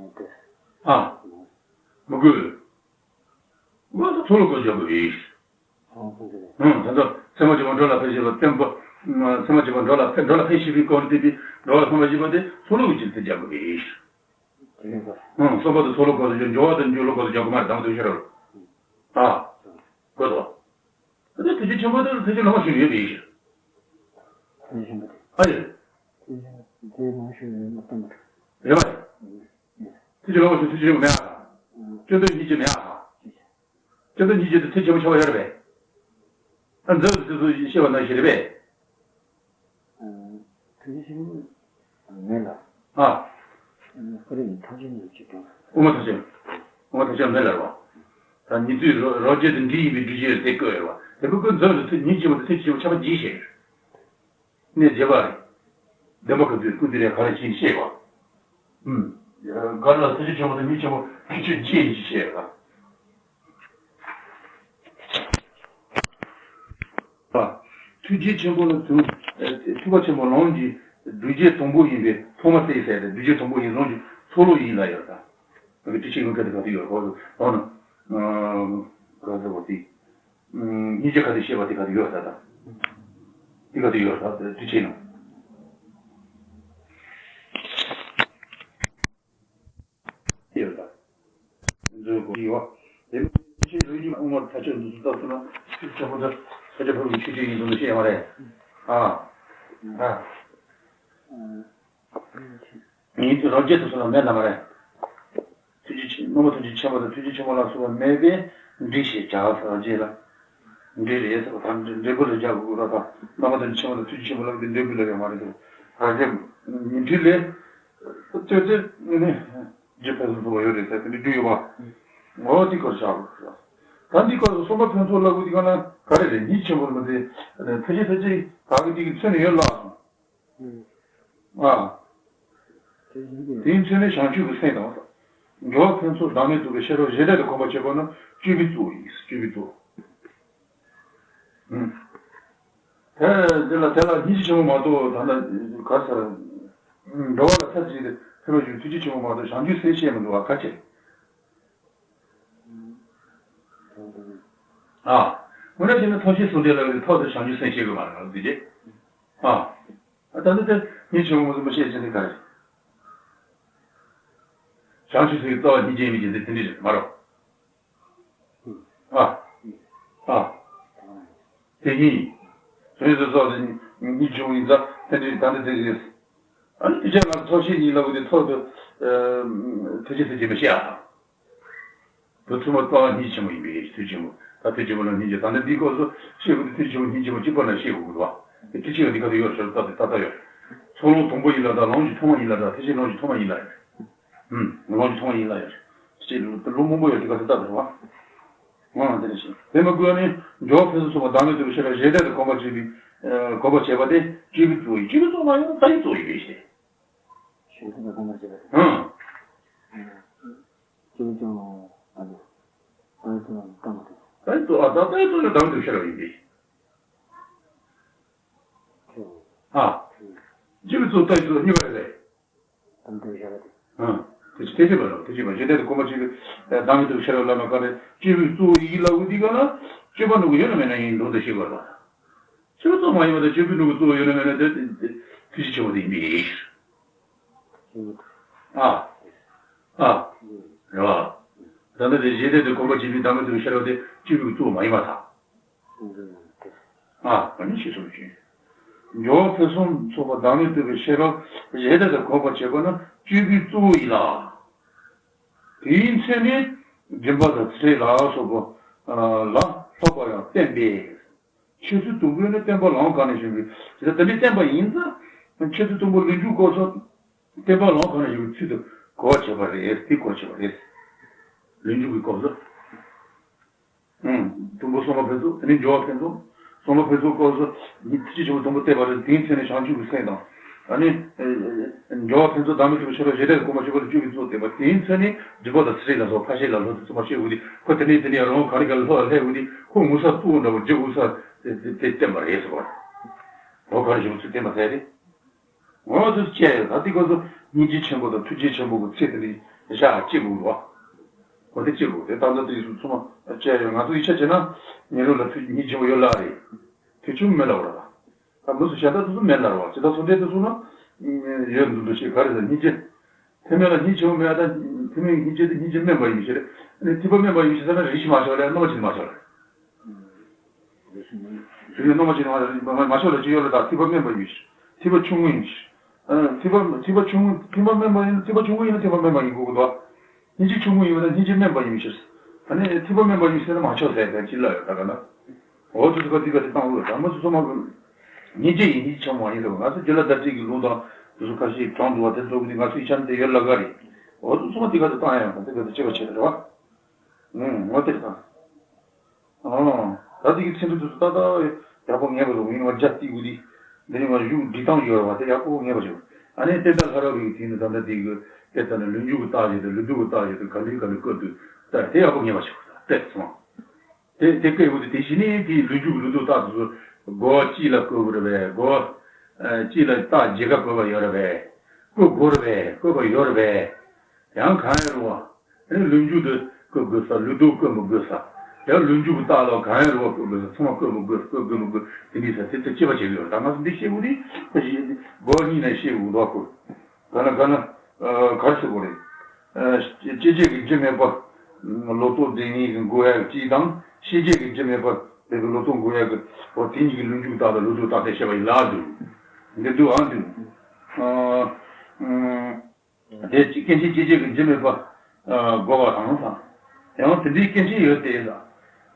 ཨ། མི་དགོས། ང་ཚོ་ཚོགས་ལ་གོ་རྒྱག་དགོས་པས། ཨང་། ད་ལྟ་ཚད་མ་བརྒྱད་པོ་འགྲོ་ལ་ཕན་བྱེད་པ་བསྟན་པ། ཚད་མ་བརྒྱད་པོ་འགྲོ་ལ་ཕན་འགྲོ་ལ་ཕན་བྱེད་པའི་སྐོར་དེ་དེ་འགྲོ་བ་ཕན་པར་བྱེད་པ་དེ་ཚོགས་ལུགས་ཀྱི་ཚིག་རྒྱག་དགོས་པས། ཨང་། སོགས་པ་དང་ཚོགས་ལུགས་སྐོར་དུ་འགྱུར་བ་དང་འགྱུར་ལུགས་སྐོར་དུ་རྒྱག་དགོས་མ་རེད། དང་དུ་ཤེས་རོགས། ཨ། དགོས་དོ། ད་ལྟ་ཐུགས་རྗེ་ཆེན་པོ་དེ་ཐུགས་རྗེ་ལོངས་སུ་ཡོད་པའི་ཡིན། ཐུགས་རྗེ་ཆེན་པོ་དེ། ཨ་ཡོད། ཐུགས་རྗེ་དེ་ལོངས་སུ་ཡོད་མ་གཏོང་བར། རེད་བ། ཐུགས་རྗེ་ལོངས་སུ་ཐུགས་རྗེ་ཆེན་པོ་མེད་ཨ། སྤྱོད་ལྡོག་སྙིང་རྗེ་མེད་ཨ། སྤྱོད་ལྡོག་སྙིང་རྗེ་དེ་ཐུགས་རྗེ་ཆེན་པོ་ཆགས་པ་ཡོད་རེད་པས། ཨ། མཛོད་དུ་དེ་ཚོ་བཤད་པ་ནང་བཞིན་རེད་པས། ཐུགས་རྗེ་ཆེན་པོ་མེད་ལ། ཨ། ཁོ་རེ་ཡིན་ཐམས་ཅད་ཉིད་ཀྱི་དོན། དབུ་མ་ཐམས་ཅད། དབུ་མ་ཐམས་ཅད་མེད་ལ་རེད་བ། ད་ཉིད་དུས་རོ་རོ་བརྒྱད་དུ་འདྲིས་ཡིན་པའི་སྒྲུབ་བྱེད་དེ་བཀོད་ཡོད་རེད་བ། དེ་བཀོད་བཀོད་མཛོད་དུ་ཐུགས་ཉིད་ཀྱི་མ་དུ་ཐུགས་ཀྱི་ཆ་པ་ཇི་ཞེས། གནས་བརྒྱད་པ་རེད། བདེན་པ་ག་དུས་ཀུན་ཏུ་རེ་ག་རེ་ཕྱིན་ཤེས་པ། ཨུམ། ག་ལ་ཐུགས་རྗེ་ཆེན་པོ་དང་ཉིད་ཆེན་པོ་ཐུགས་རྗེ་ཆེན་པོ་ཤེས་པ། ཐུགས་རྗེ་ཆེན་པོ་ལ་དུ། ཐུགས་ཀ་ཆེན་པོ་ལོངས་ཀྱི་སྒྲུབ་བྱེད་དང་པོ་ཡིན་པས་ཐོག་མ་སྟེ་ཟེར་ཏེ་སྒྲུབ་བྱེད་དང་པོ་ཡིན་ལོངས་ཀྱི་ཚོགས་ལུགས་ཡིན་ལ་ཡོད་ད། ང་གི་དྲི་ཆེན་ངོ་སྐད་དེ་ག་དུས་ཡོད་ཁོ་ཚོ་ལོངས་ན། ག་ཚོད་བ་དེ། སྙིང་རྗེ་ག་དུས་བཤད་པ་དེ་ག་དུས་ཡོད་ད་ད། དེ་ག་དུས་ཡོད་ད་དེ་བྱས་ནོ། ཡོད་ད། འཛོལ་གོ་ཡི་བ། དེ་ནི་ཆེས་རིག་གནས་དབུ་མར་ཐག་ཆོད་འདུག་ཚུལ་ལྟ་ཚུལ་ན་ཚིག་ཆེན་པོ་འདི་ས་ཆ་ཕུར་བུའི་ཆོས་ཅན་ཡིན་འདུག་ན་བཤད་ཡ་མ་རེད། ཨ། ཨ། ངའི་དུས་རབས་བརྒྱད་དུ་སོང་ན་མེད་ལ་མ་རེད། ཐུགས་རྗེ་ཆེན་རྣམ་པ་ཐུགས་རྗེ་ཆེན་པོ་དང་ཐུགས་རྗེ་ཆེན་པོ་ལ་སོགས་པ་མེད་པས་འགྲིག་ཞེས་བྱ་བ་ཟེར་བ་རྗེས་ལ། འགྲིག་རེད་ཟེར་བ་དང་འགྲིག་འགྲིག་པོ་ལ་བྱ་དགོས་ར་དང་རྣམ་པ་ཐུགས་རྗེ་ཆེན་པོ་དང་ཐུགས་རྗེ་ཆེན་པོ་ལ་འགྲིག་འགྲིག་པོ་ལ་ཡོད་མ་རེད་ཟེར་བ་རྗེས་ཉིན་མཐུད་ལས། ལྟོས་ཚེ་ནི་རྗེ་ཕན་སུམ་ཚོགས་པ་ཡོད་རེད་ཟེར་དེ་འདྲ་བསྒྲུབས་ཡོད་པ། ངོ་བོ་དེ་སྐོར་བྱ་དགོས་ར། ད་འདི་སྐོར་སུ་གསུམ་པ་ཕུན་ཚོགས་ལབ་དགོས་དེ་ག་ན་ག་རེ་རེད་ཉིད་ཆེན་པོ་ལ་མ་ཟད་ཐུགས་རྗེ་ཐུགས་རྗེ་བདག་གི་དེ་གི་མཚོན་ནས་ཡོད་ལགས་སོ། ཨ། དེའི་མཚོན་ནི་བྱང་ཆུབ་ཀྱི་སེམས་དང་། འགྲོ་བ་ཕན་ཚུན་བདག་མེད་རྟོགས་པའི་ཤེས་རབ་གཞལ་བྲལ་དུ་གོམས་པར་བྱེད་པ་ནི་སྤྱོད་པའི་གཙོ་བོ་ཡིན་སྤྱོད་པའི་གཙོ་བོ། ཨུམ། དེ་དེ་ལ་དེ་ལ་སྙིང་རྗེ་ཆེན་པོ་མ་གཏོགས་ད་ལྟ་ག་ས། འགྲོ་བ་ལ་ཐབས་ཅིག་ཕན་པ་ཞིག་ཐུགས་རྗེ་ཆེན་པོ་མ་གཏོགས་བྱང་ཆུབ་སེམས་བཤད་མི་འདུག་བ་ག་ཅི། ཨ། དངོས་གནས་བྱས་ན་ཐོག་ཤེས་གསུམ་ལྡན་ལ་ཐོག་ཏུ་བྱང་ཆུབ་སེམས་བཤད་དགོས་མ་རེད་ལ་འདི་རྗེས། ཨ། ད་ལྟ་དེ་ཉིད་ཆེན་པོ་མ་གཏོགས་བཤད་བྱེད་ནི་ག་རེད། བྱང་ཆུབ་སེམས་ཀྱི་རྩ་བ་སྙིང་རྗེ་མིན་གྱི་འདི་དེ་འདྲ་རེད་མ་རེད། ཨ། ཨ། དེ་ཉིད། དོན་དུ་སོགས་དེ་ཉིད་བྱུང་ཡིན་ཙང་དེ་འདྲའི་ད་འདི་དེ་ཡིན། ཨ་ནི་དེ་ཆ་ང་ཚོ་ཐོག་ཤེས་གཉིས་ལ་བུ་དེ་ཐོག་ཏུ། ཐུགས་རྗེ་ཐུགས་རྗེ་མི་ཤེས་ཨ། བུ་ཚུལ་མ་རྩ་བ་སྙིང་ཆེན་མོ་ཡིན་པའི་ཐུགས་ཆེན་མོ་ད་ཐུགས་ཆེན་མོ་ལ་སྙིང་རྗེ་ད་འདི་འདིའི་སྐོར་སུ་ཤེས་དགོས་དེ་ཐུགས་ཆེན་མོ་སྙིང་ཆེན་མོ་གཅིག་པ་ན་ཤེས་དགོས་དགོས་པ། དེ་ཐུགས་ཆེན་མོ་འདི་ག་དུ་ཡོད་ཟེར་ད་དེ་ད་ལྟ་ཡོད། ཚོགས་ལུགས་དང་པོ་ཡིན་ལ་ད་ལོངས་སྤྱོད་ཐོག་མ་ཡིན་ལ་ད་ཐུགས་རྗེ་ལོངས་སྤྱོད་ཐོག་མ་ཡིན་ལ་ཡོད། ཧུམ། ལོངས་སྤྱོད་ཐོག་མ་ཡིན་ལ་ཡོད། ཅེས་ལོ་ལོ་མང་པོ་ཡོད་དེ་ག་ཚོད་ལྟ་དང་བ། ང་དེ་ནས་ཤེས། དེ་མ་དགོས་ནི་འཇོག་ཕན་ཚུན་ཚོགས་པ་བདག་མེད་རྟོགས་པའི་ཤེས་རབ་གཞལ་བྲལ་དུ་གོམས་པར་བྱེད་པའི། གོམས་པར་བྱེད་པ་དེ་སྤྱོད་པའི་གཙོ་བོ་ཡིན་སྤྱོད་པའི་གཙོ་བོ་མ་ཡིན་ན་ལྟ་བའི་གཙོ་བོ་ཡིན་པས་ཤེས། ཤེས་ཚུལ་དང་གོམས་པར་བྱེད་པ་དེ། ཧུམ། སྤྱོད་པའི་གཙོ་བོ་ཨ་ནི། ལྟ་བའི་གཙོ་བོ་བདག་མེད་རྟོགས། ལྟ་བའི་གཙོ་བོ་ཨ་ད་ལྟ་བའི་གཙོ་བོ་བདག་མེད་རྟོགས་པའི་ཤེས་རབ་ཡིན་པས། ཨ། སྤྱོད་པའི་གཙོ་བོ་ལྟ་བའི་གཙོ་བོ་གཉིས་ཀ་རེད་པས། དམ་དུ་བཞག་པ་དེ། ཨ། དེ་ཆོས་ཐེག་པ་ལ་ཐེག་ཆེན་པ་གཞི་རྟེན་དུ་གོམས་པར་བྱེད་པའི་བདག་མེད་རྟོགས་ཤེས་རབ་བླ་མ་ག་ནས་སྤྱོད་པའི་གཙོ་བོ་ཡིན་ལ་འུ་དེ་ག་ན་སྤྱོད་པ་ནུ་གུ་ཡོད་ན་མེད་ན་ཡིན་འདུག་ད་ཤེས་དགོས་ལ། སྤྱོད་པ་གཙོ་མ་ཡིན་པ་དང་སྤྱོད་པའི་ནུ་གུ་གཙོ་བོ་ཡོད་ན་མེད་ན་དེ་ཐུགས་རྗེ་ཆེན་པོ་དེ་ཡིན་པས། ཨ། ཨ། རེད་བ། ད་ནི་དེ་གཞི་རྟེན་དུ་གོམས་པར་བྱེད་པའི་བདག་མེད་རྟོགས་ཤེས་རབ་དེ་སྤྱོད་པའི་གཙོ་བོ་མ་ཡིན་པར་ཐལ། ཨ། ཨ་ནི་ཤེས་སོང་ཞིང་། འཇོག་ཕུན་སུམ་ཚོགས་པ་བདག་མེད་རྟོགས་པའི་ཤེས་རབ་གཞི་རྟེན་དུ་གོམས་པར་བྱེད་པ་ནི་སྤྱོད་པའི་གཙོ་བོ་ཡིན་ལ། དེའི་མཚན་ནི་སྦྱིན་པ་དང་ཚེ་ལ་སོགས་པ་ལ་སློབ་པ་ཡང་བསྟན་པས། འཆད་ཚུལ་དང་པོ་ནི་བསྟན་པ་ལམ་གང་ནས་བྱུང་བའི་དེ་ལྟ་ནི་བསྟན་པ་ཡིན་ཙང་འཆད་ཚུལ་དང་པོ་ལུས་འཇུག་སྐོར་སོགས་བསྟན་པ་ལམ་གང་ནས་བྱུང་བའི་ཚུལ་དུ་གོ་བར་བྱེད་པ་རེད། དེ་གོ་བར་བྱེད་པ་རེད། ལུས་འཇུག་གི་སྐོར་སོགས། ཨང་། དུམ་བུ་གསུམ་པ་ཕན་ཚུན་དེ་ནི་འཇོག་ཕན་ཚུན། སྟོང་ལོ་ཕུན་ཚོགས་སྐབས་སུ་ཐུགས་རྗེ་ཆེན་པོ་དང་པོ་བསྟན་པ་རེད། དེའི་ཚེ་ནས་བྱང་ཆུབ་ཀྱི་སེམས་དང་། ཨ་ནི། འགྲོ་བ་ཕུན་ཚོགས་བདག་མེད་གྲུབ་པའི་ཕྱིར་རོ་ཞེས་བྱ་བའི་དགོངས་པ་ཆོས་སྐུ་ལ་བཅུག་པའི་ཚུལ་བསྟན་པ། དེའི་ཚེ་ནས་སྒྲུབ་པ་དང་ཚུལ་ཁྲིམས་ལ་སོགས་ཕར་ཕྱིན་ལ་སོགས་དེ་ཚང་མ་བཤད་དགོས་དུས། ཁོ་དེ་ནས་དེ་ནས་རང་ག་རེ་ག་ལ་ལྷོ་ལ་སླེབས་དགོས་དུས། ཁོ་ངོ་ཚ་སྤུ་འདྲ་བོ་རྒྱུ་ངོ་ཚ་དེ་དེ་བསྟན་པ་རེད་ཟེར་བ། འོ་ག་རེ་བྱུང་ཚུལ་བསྟན་པ་ཟེར་རེད། འོ་དེ་བཅས་ཡོད། ད་དེ་སྐབས་སུ་སྙིང་རྗེ་ཆེན་པོ་དང་ཐུགས་རྗེ་ཆེན་པོ་གི་ཚིག་དེ་འདྲ་བཞག་ཅི་དགོས་རོ། འོ་དེ་ཅི་དགོས་དེ་ད་ལྟ་དེ་ཚོ་ཚང་མ་བཅས་ཡོད། ང་ཚོ་ཡིག་ཆ་བྱས་ན་ཉེ་རུ་ལ་ཐུགས་སྙིང་རྗེ་པོ་ཡོད་ལ་རེད། དེ་ཆུང་མེད་ལ་བ་ར། ད་མི་སུ་བྱ་ད་དེ་ཚོ་མེད་ལ་ར་བ། ཇི་ལྟར་སོང་དེ་དེ་ཚོ་ན་ཡོད་འདུག་འདུག་ཅེས་ག་རེ་ཟེར། སྙིང་རྗེ་ཐེག་དམན་ལ་སྙིང་རྗེ་ཆེན་པོ་མེད་ད། ཐེག་དམན་གྱི་སྙིང་རྗེ་དེ་སྙིང་རྗེ་དམན་པ་ཡིན་ཞེས་རེད། ཨ་ནི་ཐེག་པ་དམན་པ་ཡིན་ཞེས་ཟེར་ན་རིགས་ཤིག་མ་ཆགས་ལ་རྣམ་པ་ཅན་མ་ཆགས་ལ། དེ་ནི་རྣམ་པ་ཅན་མ་མ་ཆགས་ལ་ཅི་ཡོད་ལ། ད་ཐེག་པ་དམན་པ་ཡིན་ཞེས། ཐེག་པ་ཆུང་ངུ་ཡིན་ཞེས། ཨ་ཐེག་པ་ཐེག་པ་ཆུང་ངུ་ཐེག་པ་དམན་པ་ཡིན། ཐེག་པ་ཆུང་ངུ་ཡིན་ན་ཐེག་པ་དམན་པ་ཡིན་དགོས་ཀྱི་འདུག་སྙིང་རྗེ་ཆུང་ངུ་ཡིན་པ་ན་སྙིང་རྗེ་དམན་པ་ཡིན་ཞེས། ཨ་ནི་ཐེག་པ་དམན་པ་ཡིན་ཟེར་ན་མ་ཆགས་ཟེར་ཟེར་ཅི་ལ་ཡོད་ད་ག་ན། འོ་དེ་ཚོ་ག་དེ་ག་དེ་བཏང་ཡོད། ད་མ་སུ་ཚོ་མ་གི་སྙིང་རྗེ་ཡིན་སྙིང་རྗེ་ཆེན་མོ་ཡིན་ཟེར་བ། ང་ཚོ་རྒྱུད་ལ་བདག་བསྐྱེད་ཀྱི་ལུང་དང་དེ་ཚོ་ཁ་ཤས་དྲངས་འདུག་བ། དེ་ཚོ་གི་ང་ཚོའི་ཆ་ནས་དེ་ཡོད་ལ་ག་རེད། འོ་དེ་ཚོ་མ་དེ་ག་དེ་བཏང་ཡང་དེ་ག་དེ་ཅི་བ་བྱེད་རེད་བ། ཨུང་། འོ་དེ་རེད་ད། ཨོ། ད་དེ་གི་ཚིག་འབྲུ་དེ་ཚོ་ཏག་ཏག་ཡག་པོ་ངེས་པ་རེད། ངས་ང་རྒྱ་བསྟི་དགོས་དེ། འདི་ནི་ང་གཞུང་འབྲི་སྟངས་ཡོད་རེད་བ། དེ་ཡག་པོ་ངེས་པ་བྱེད་དགོས། ཨ་ནི་ཏནྟ་ལྷ་རབ་རིའི་དེ་ནི་ད་ལྟ་དེ་གི་དེ་ལྟ་ན་ལུག་མཇུག་གི་རྟགས་བཞག་དང་ལུག་རྡོག་གི་རྟགས་བཞག་དང་ག་ལེ་ག་ལེ་བཀོད་དུས་ད་དེ་ཡག་པོ་ངེས་པ་བྱེད་དགོས། ད་དེ་ཚང་མ་དེ་དེ་བཀོད་དགོས་དུས། དེ་བཞིན་ནི་དེའི་ལུག་མཇུག་གི་ལུག་རྡོག་རྟགས་དེ་ཚོ་སྒོ་གཅིག་ལ་བཀོད་དགོས་རེད་པས། སྒོ་གཅིག་ལ་རྟགས་བརྒྱད་ཀ་བཀོད་པ་ཡོད་རེད་པས། བཀོད་དགོས་རེད་པས། བཀོད་པ་ཡོད་རེད་པས། ཡང་གང་ཡང་རུང་བ། ཨ་ནི་ལུག་མཇུག་དེ་བཀོད་དགོས་ས། ལུག་རྡོག་བཀོད་མི་དགོས་ས། ཡང་ལུག་མཇུག་གི་རྟགས་ལ་གང་ཡང་རུང་བ་བཀོད་དགོས་ས། ཚང་མ་བཀོད་མི་དགོས་ས། བཀོད་དགོས་མི་དགོས། དེ་འདྲ་ས་དེ་ཚོ་དཔྱད་པ་བྱེད་དགོས་ཡོད། ད་ང་ཚོ་འདི་ཤེས་དགོས་དུས་སྒོ་གཉིས་ནས་ཤེས་དགོས་འདུག་གོ། ག་ན་ག་ན་ག་རེ་ཟེར་དགོས་རེད། ཨ་སྐྱེ་མཆེད་ཀྱི་རྒྱུ་མེད་པར་ལོག་རྟོག་བདེན་གཉིས་ཀྱི་འགོག་ཡག་གཅིག་དང་། ཤེས་བྱེད་ཀྱི་རྒྱུ་མེད་པར་དེ་གི་ལོག་རྟོག་འགོག་ཡག་གི་འོ་དེ་གཉིས་ཀྱི་ལུག་མཇུག་རྟགས་དང་ལུག་རྡོག་རྟགས་དེ་བཤད་པ་ཡིན་ལ་འདུག་འདི་འདུག་ཨ་འདུག་ཨ་ཨ། དེ་སྐྱེ་མཆེད་སྐྱེ་མཆེད་ཀྱི་རྒྱུ་མེད་པ། ཨ་འགོག་པ་དང་དང་། ཡང་དེ་འདྲའི་སྐྱེ་མཆེད་ཡོད་དེ་ལ།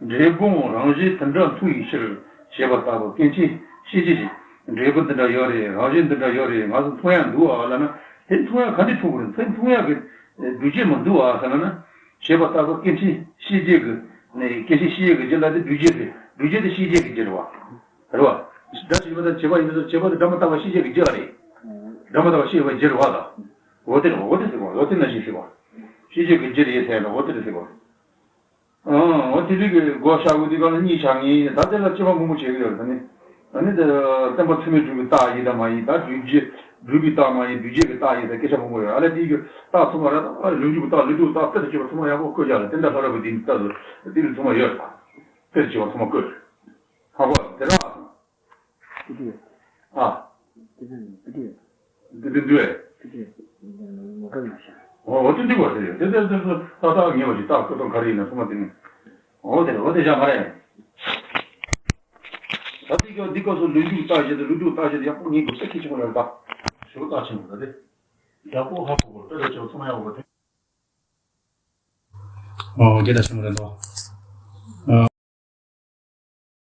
འབྲས་བུའང་རང་བཞིན་དེ་འདྲ་མཐོང་བའི་ཕྱིར་ཞེས་པ་ལྟ་བུ་སྐྱེ་མཆེད་ཤེས་བྱེད་ཀྱི་འབྲས་བུ་འདི་འདྲ་ཡོད་རེད། རང་བཞིན་འདི་འདྲ་ཡོད་རེད། ང་ཚོ་མཐོང་ཡག་འདུག་ཨ་ལབ་ན། དེ་མཐོང་ཡག་ག་འདྲ་མཐོང་དགོས་རེད། དེ་མཐོང་ཡག་གི་སྒྲུབ་བྱེད་མི་འདུག་ཨ་ཟེར་ན་ན། ཞེས་པ་ལྟ་བུ་སྐྱེ་མཆེད་ཤེས་བྱེད་ཀྱི་ནས་སྐྱེ་མཆེད་ཤེས་བྱེད་ཀྱི་རྒྱུ་ལ་དེ་སྒྲུབ་བྱེད་རེད། སྒྲུབ་བྱེད་དེ་ཤེས་བྱེད་ཀྱི་རྒྱུ་རེད་བ། རེད་བ། སྒྲ་ཞིག་མི་དང་བྱེད་པ་ཡིན་ཟེར། བྱེད་པ་དེ་སྒྲ་མི་རྟག་པ་ཤེས་བྱེད་ཀྱི་རྒྱུ་རེད། སྒྲ་མི་རྟག་པ་ཤེས་པའི་རྒྱུ་རེད་བ་དང་། འོ་དེ་རེད། འོ་དེ་ཟེར་བ། འོ་དེ་ནང་བཞིན་ཟེར་བ། ཤེས་བྱེད་ཀྱི་རྒྱུ་རེད་ཟེར་ན་འོ་དེ་རེད་ཟེར་བ། ཨང་། འོ་དེ་རིགས་ཀྱི་སྒོ་བཤགས་དགོས་དུས་གང་ལ་གཉིས་ཆགས་ངེས། ད་དེ་ལ་དཔྱད་པ་མང་པོ་བྱེད་ཀྱི་ཡོད་རེད་ད་ནི། ད་ནི་དེ་བསྟན་པ་ཚད་མས་གྲུབ་པའི་རྟགས་ཡིན་དང་མ་ཡིན། ད་སྒྲུབ་བྱེད་སྒྲུབ་པའི་རྟགས་མ་ཡིན། སྒྲུབ་བྱེད་ཀྱི་རྟགས་ཡིན་ཟེར་སྐད་ཆ་མང་པོ་ཡོད། ཨ་ལས་དེ་གི་རྟགས་ཚང་མ་ར་ད་ལུག་མཇུག་གི་རྟགས་ལུག་རྡོག་རྟགས་དཔེ་དང་བཅས་པ་ཚང་མ་ཡག་པོ་བཀོད་རྒྱག་ལ་དེ་འདྲ་ལྷ་རབ་པའི་དེ་ནི་རྟགས་སུ་དེ་ནི་ཚང་མ་ཡོད་རེད། དཔེ་དང་བཅས་པ་ཚང་མ་བཀོད་རེད། ཧ་གོ་དེ་ར། ཨ། འདི་འདི་འདི་འདི་འདི་འདི་འདི་འདི་འདི་འདི་འདི་འདི་འདི་འདི་འདི་འདི་འདི་འདི་འོ་འོ་ཅི་འདི་བ་ཟེར་ཡོད། དེ་དེ་དེ་དེ་ཏག་ཏག་ངེས་པ་ཅིག་ཏག་ཁོ་ཏོ་ག་རེ་ཡིན་ན་ཚང་མ་དེ་ནི་འོ་དེ་འོ་དེ་བཞག་མ་རེད། ད་འདི་སྐབས་འདི་སྐབས་སུ་ལུག་མཇུག་རྟགས་བཞག་དང་ལུག་རྡོག་རྟགས་བཞག་དང་ཡག་པོ་ངེས་དགོས་ས་ཁྱད་ཆེན་པོ་རེད་ད། ཞུ་རྟགས་ཆེན་པོ་ད་དེ་ཡག་པོ་ཧ་གོ་དགོས། དཔེ་དང་བཅས་པ་ཚང་མ་ཡག་པོ་དེ། ཨོ་དགེ་ད་ཆེན་པོ་རེད་འདུག